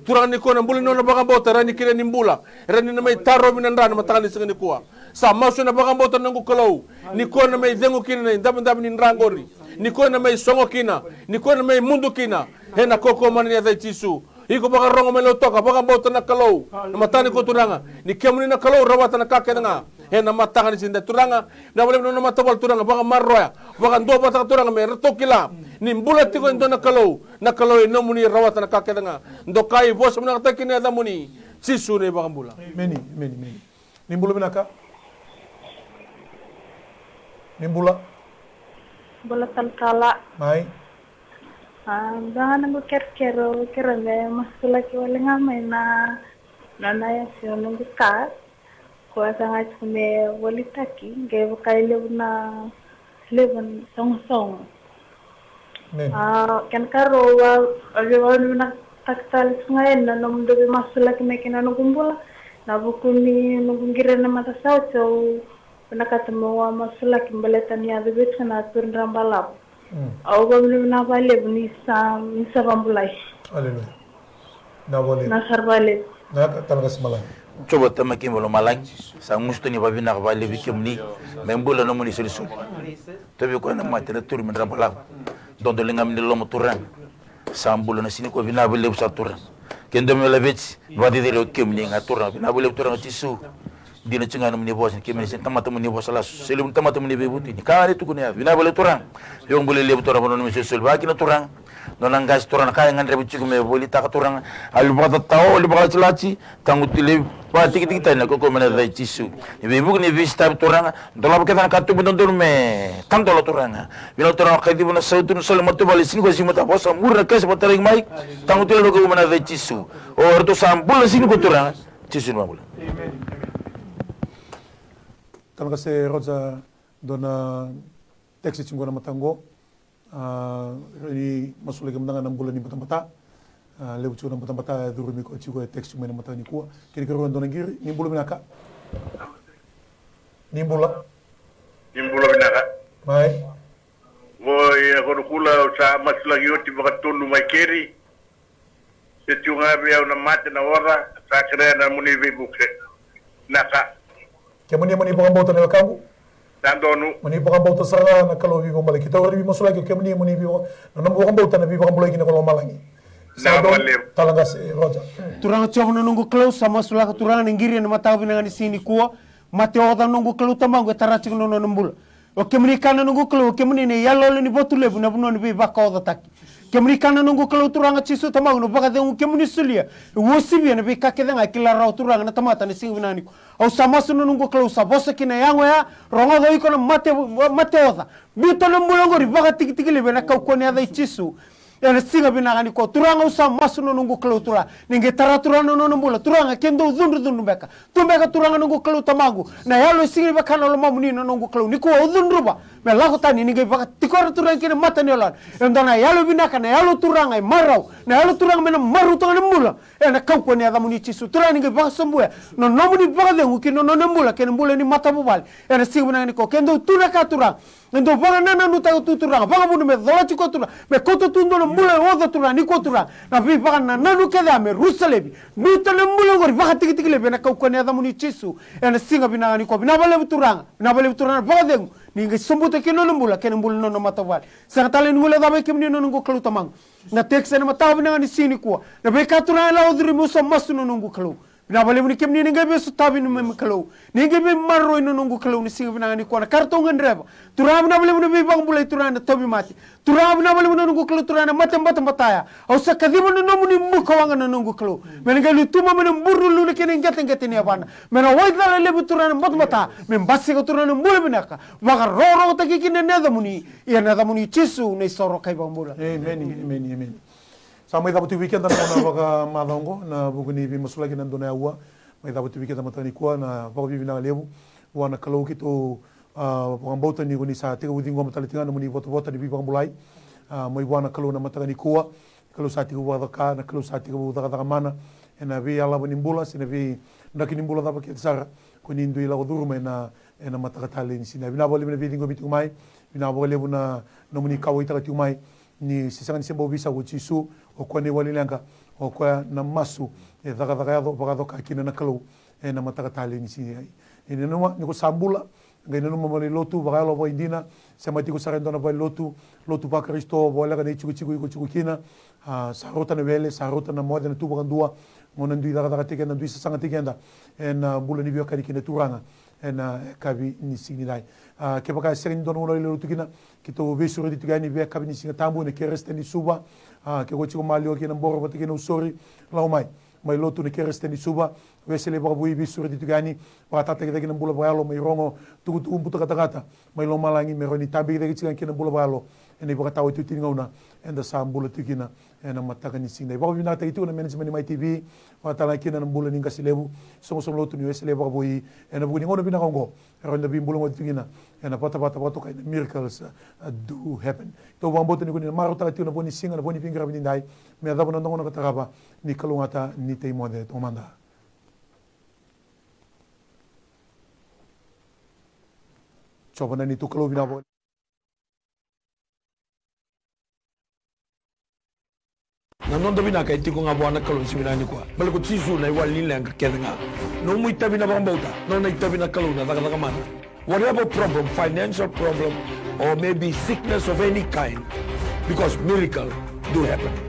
Turaga nikua na bula ni nona vakabauta, e rawa ni kila ni bula. E rawa ni na mai tarovi na dra na mataka ni siga nikua. Sa masu ena vakabauta na noqu Kalou. Nikua na mai cegu kina na idavedave ni dra qori. Nikua na mai sogo kina. Nikua na mai mudu kina. Ena kaukaua mana ni yaca i Jisu. Iko vakarogo mai Lautoka, vakabauta na Kalou. Na mataka nikua Turaga. Ni kemuni na Kalou, rawata na ka kece ga. Ena mataka ni siga nidai Turaga, vinaka vakalevu na nona matavuvale Turaga, vakamaroroya, vakaduavatataka Turaga me ratou kila ni bula tiko e dua na Kalou, na Kalou e nomuni, rawata na ka kece ga. Dokai, vosa vinakataki na yacamuni, Jisu na iVakabula. Emeni, emeni, emeni. Ni bula vinaka. Ni bula. Bula talatala. Mai. A, dua ga noqu kerekere, au kerea me masulaki wale ga mai na, na, na yasi o noqu ka. Ko a saga tiko me volitaki, qai vaka e levu na, levu na sogosogo. Amen. A, kena karua, a, via vakavinavinakataki tale tiko ga yani na nomudou veimasulaki mai kina noqu bula. Na vuku ni noqu qiri ena matasawa, au vinakata meu a masulaki baleta ni yaco vei tiko na Turi Drabalavu. Mm. Au vakavinavinaka vakalevu ni sa, ni sa vakabulai. Aleluya. Na vakalevu. Na sara vakalevu. Na ka tala ka simalagi. Jiova Tamai keimami mai lomalagi, sa gusu tu ni vakavinaka vakalevu vei kemuni, me bula nomuni isolisoli. Tauvi koya na mate na Turi mai Drabalavu. Dodoliga mai ni loma Turaga. Sa bula na siga nikua, vinaka vakalevu sara Turaga. Ke dua me laveti, vakacecere o kemuni ga Turaga, vinaka vakalevu Turaga Jisu. Dina tiko ga nomuni vosa, ni kemuni sega ni tamata moni vosa lasu, se levu ni tamata moni veivuti, ni ka ga ni tukuni ya, vinaka vakalevu Turaga. Veivakabulai levu Turaga, vanua nomuni solisoli, vaka kina Turaga. Nona qase Turaga, na ka e gadreva tiko me volitaka Turaga. A levu vakatatao, a levu vakalatilati, tagutu levu, vakatikitiki tani ena kaukaua mai na yaca i Jisu. Ni veivuke ni veisitavi Turaga, dolava kece na katuba dodonu me tadola Turaga. Vinaka Turaga, kaciva na sautu ni soli matavuvale, siga nikua, siga mataka, vosa muri na kesi vakataraki mai, tagutu levu ena kaukaua mai na yaca i Jisu. O, eratou sa bula na siga nikua Turaga. Jisu na bula. Amen. Tala qase Roger, dua na text tiko na mataka qo. A, ni masulaki mada ga na bula ni batabata. A, levu tiko na batabata e curumi koya tiko e text mai na mataka nikua. Kena ikarua e dua na qiri, ni bula vinaka. Ni bula. Ni bula vinaka. Mai. Vo, ia, ko na kula, au sa masulaki oti vakatolu mai keri. Se tiko ga vei au na mate, na oca, sa kerea na moni veivuke. Na ka. Kemuni moni vakabauta na wekaqu. Sa donu. Moni vakabauta sara ga na Kalou veivakabulai. Keitou rawa ni veimasulaki, kemuni moni veiva-, na nomu vakabauta na veivakabulai kina ko lomalagi. Sa donu. Tala qase Roger. Turaga Jiova na noqu Kalou, sa masulaka Turaga na qiri ena mataka vinaka ni siga nikua. Mate oca noqu Kalou Tamaqu, e tara tiko na nona bula. O kemuni ka na noqu Kalou, o kemuni na iyaloyalo ni vatu levu, na vanua ni veivakaocataki. Kemuni ka na noqu Kalou Turaga Jisu Tamaqu, na vakacegu kemuni solia, e uasivia na veika kece ga e kila rawa Turaga na tamata ena siga vinaka nikua. Au sa masu na noqu Kalou, sa vosa ki na yago ya, rogoca o iko na mate, mate oca. Biuta na bula oqori vakatikitiki levu ena kaukaua ni yaca i Jisu. Ena siga vinaka nikua Turaga, au sa masu na noqu Kalou Turaga, ni qai tara Turaga na nona bula Turaga, ke dou cudrucudru beka. Tu beka Turaga noqu Kalou Tamaqu, na yalo e sega ni vaka na lomamuni na noqu Kalou. Nikua au cudruva me lako tani, ni qai vakatikora Turaga ki na mata ni yalo. E dua na yalo vinaka, na yalo Turaga e marau, na yalo Turaga me na marautaka na bula. Ena kaukaua ni yacamuni Jisu Turaga, ni qai vakasobuya na nomuni vakacegu ki na nona bula kei na bula ni matavuvale. Ena siga vinaka nikua ke dou tu na ka Turaga, e dau vakanananutaki tu Turaga, vakavuna me colati koya Turaga, me kauta tu dua na bula e oca Turaga, nikua Turaga, na veivakanananu kece ya me rusa laivi, biuta na bula oqori vakatikitiki laivi ena kaukaua ni yacamuni Jisu. Ena siga vinaka nikua, vinaka vakalevu Turaga, vinaka vakalevu Turaga na vakacegu ni qai sobuta kina nona bula kei na bula ni nona matavuvale. Sega tale ni guilecava vei kemuni na noqu Kalou Tamaqu. Na text ena mataka vinaka ni siga nikua, na veika Turaga e lako curumi, au sa masu na noqu Kalou. Vinaka vakalevu ni kemuni ni qai veisotavi na neimami Kalou. Ni qai veimaroroi na noqu Kalou ni siga vinaka nikua na ka ratou gadreva. Turaga vinaka vakalevu na veivakabulai, Turaga na tauvimate. Turaga vinaka vakalevu na noqu Kalou, Turaga na mate batabata ya. Au sa kaciva na nomuni buka waqa na noqu Kalou. Me na qai lutu mai na bure ni uluna kei na qeteqete ni yavana. Me na waicala levu Turaga na batabata. Me basika Turaga na bula vinaka. Vakarokorokotaki kina na yacamuni. Ia na yacamuni Jisu na isoro kai vakabula. Emeni, emeni, emeni. Sa mai cava tu vei keda na gauna vakamacawa oqo, na vuku ni veimasulaki na dua na aua. Mai cava tu vei keda mataka nikua, na vakavinavinaka levu vua na Kalou keitou, a, vakabauta ni ko ni sa tekivu ciqoma tale tiko ga na nomuni votavota ni veivakabulai. A, mai vua na Kalou na mataka nikua, na Kalou sa tekivu vakacaka, na Kalou sa tekivu cakacaka mana ena veiyalava ni bula se na veidraki ni bula cava kece sara ko ni dui lako curuma ena, ena mataka tale ni siga. Vinaka vakalevu na veiciqomi tiko mai, vinaka vakalevu na nomuni kauwaitaka tiko mai. Ni se sega ni se bau veisau ko Jisu, o koya na iwali leqa, o koya na masu e cakacaka yaco, vakacoka kina na Kalou ena mataka tale ni siga. Ia ni nanuma ni ko sa bula, qai nanuma mai na lotu vakayalo vakaidina, sema tiko sara e dua na valenilotu, lotu vaKarisito, voleka na itikotiko iko tiko kina. A, sa rauta na wele, sa rauta na moce, na tu vakadua, gauna dui cakacakataki keda, dui sasagataki keda ena bula ni veiwekani kei na Turaga ena yakavi ni siga nidai. A, kevaka e sega ni dua na gauna o lai lotu kina, keitou veisureti tiko yani vei yakavi ni Siga Tabu ena Keresete ni Suva. A, ke ko tiko maliwa kei na boro vata kei na usori, lau mai. Mai lotu na Keresete ni Suva, Wesele Vakavoui veisureti tiko yani, vakatataki cake na bula vakayalo, mai rogo tukutuku buta katakata mai lomalagi, me rawa ni tabiki cake tiko yani kina bula vakayalo ena ivakatawa itiotio ni gauna eda sa bula tiko kina ena mataka ni siga. Vakavinavinakataki tiko na management ni Mai T V, vakatalega kina na bula ni qase levu, soqosoqo lotu ni Wesele Vakavoui, ena vuku ni gauna vinaka oqo. E rawa ni da veibulagoti tu kina ena vatavata vakatokai na Miracles, uh, Do Happen. Tou vakabauta ni ko ni na marautaka tiko na vo ni siga, na vo ni veiqaravi nidai. Me yacova na noda gauna ka tarava, ni kalougata, ni tei moce toka mada. Jiova na neitou Kalou, vinaka vakalevu. Na noda vinaka e tiko ga vua na Kalou ni siga vinaka nikua. Baleta ko Jisu na iwali ni leqa kece ga. Nomu itavi na vakabauta, nona itavi na Kalou na cakacaka mana. Whatever problem, financial problem, or maybe sickness of any kind, because miracle do happen.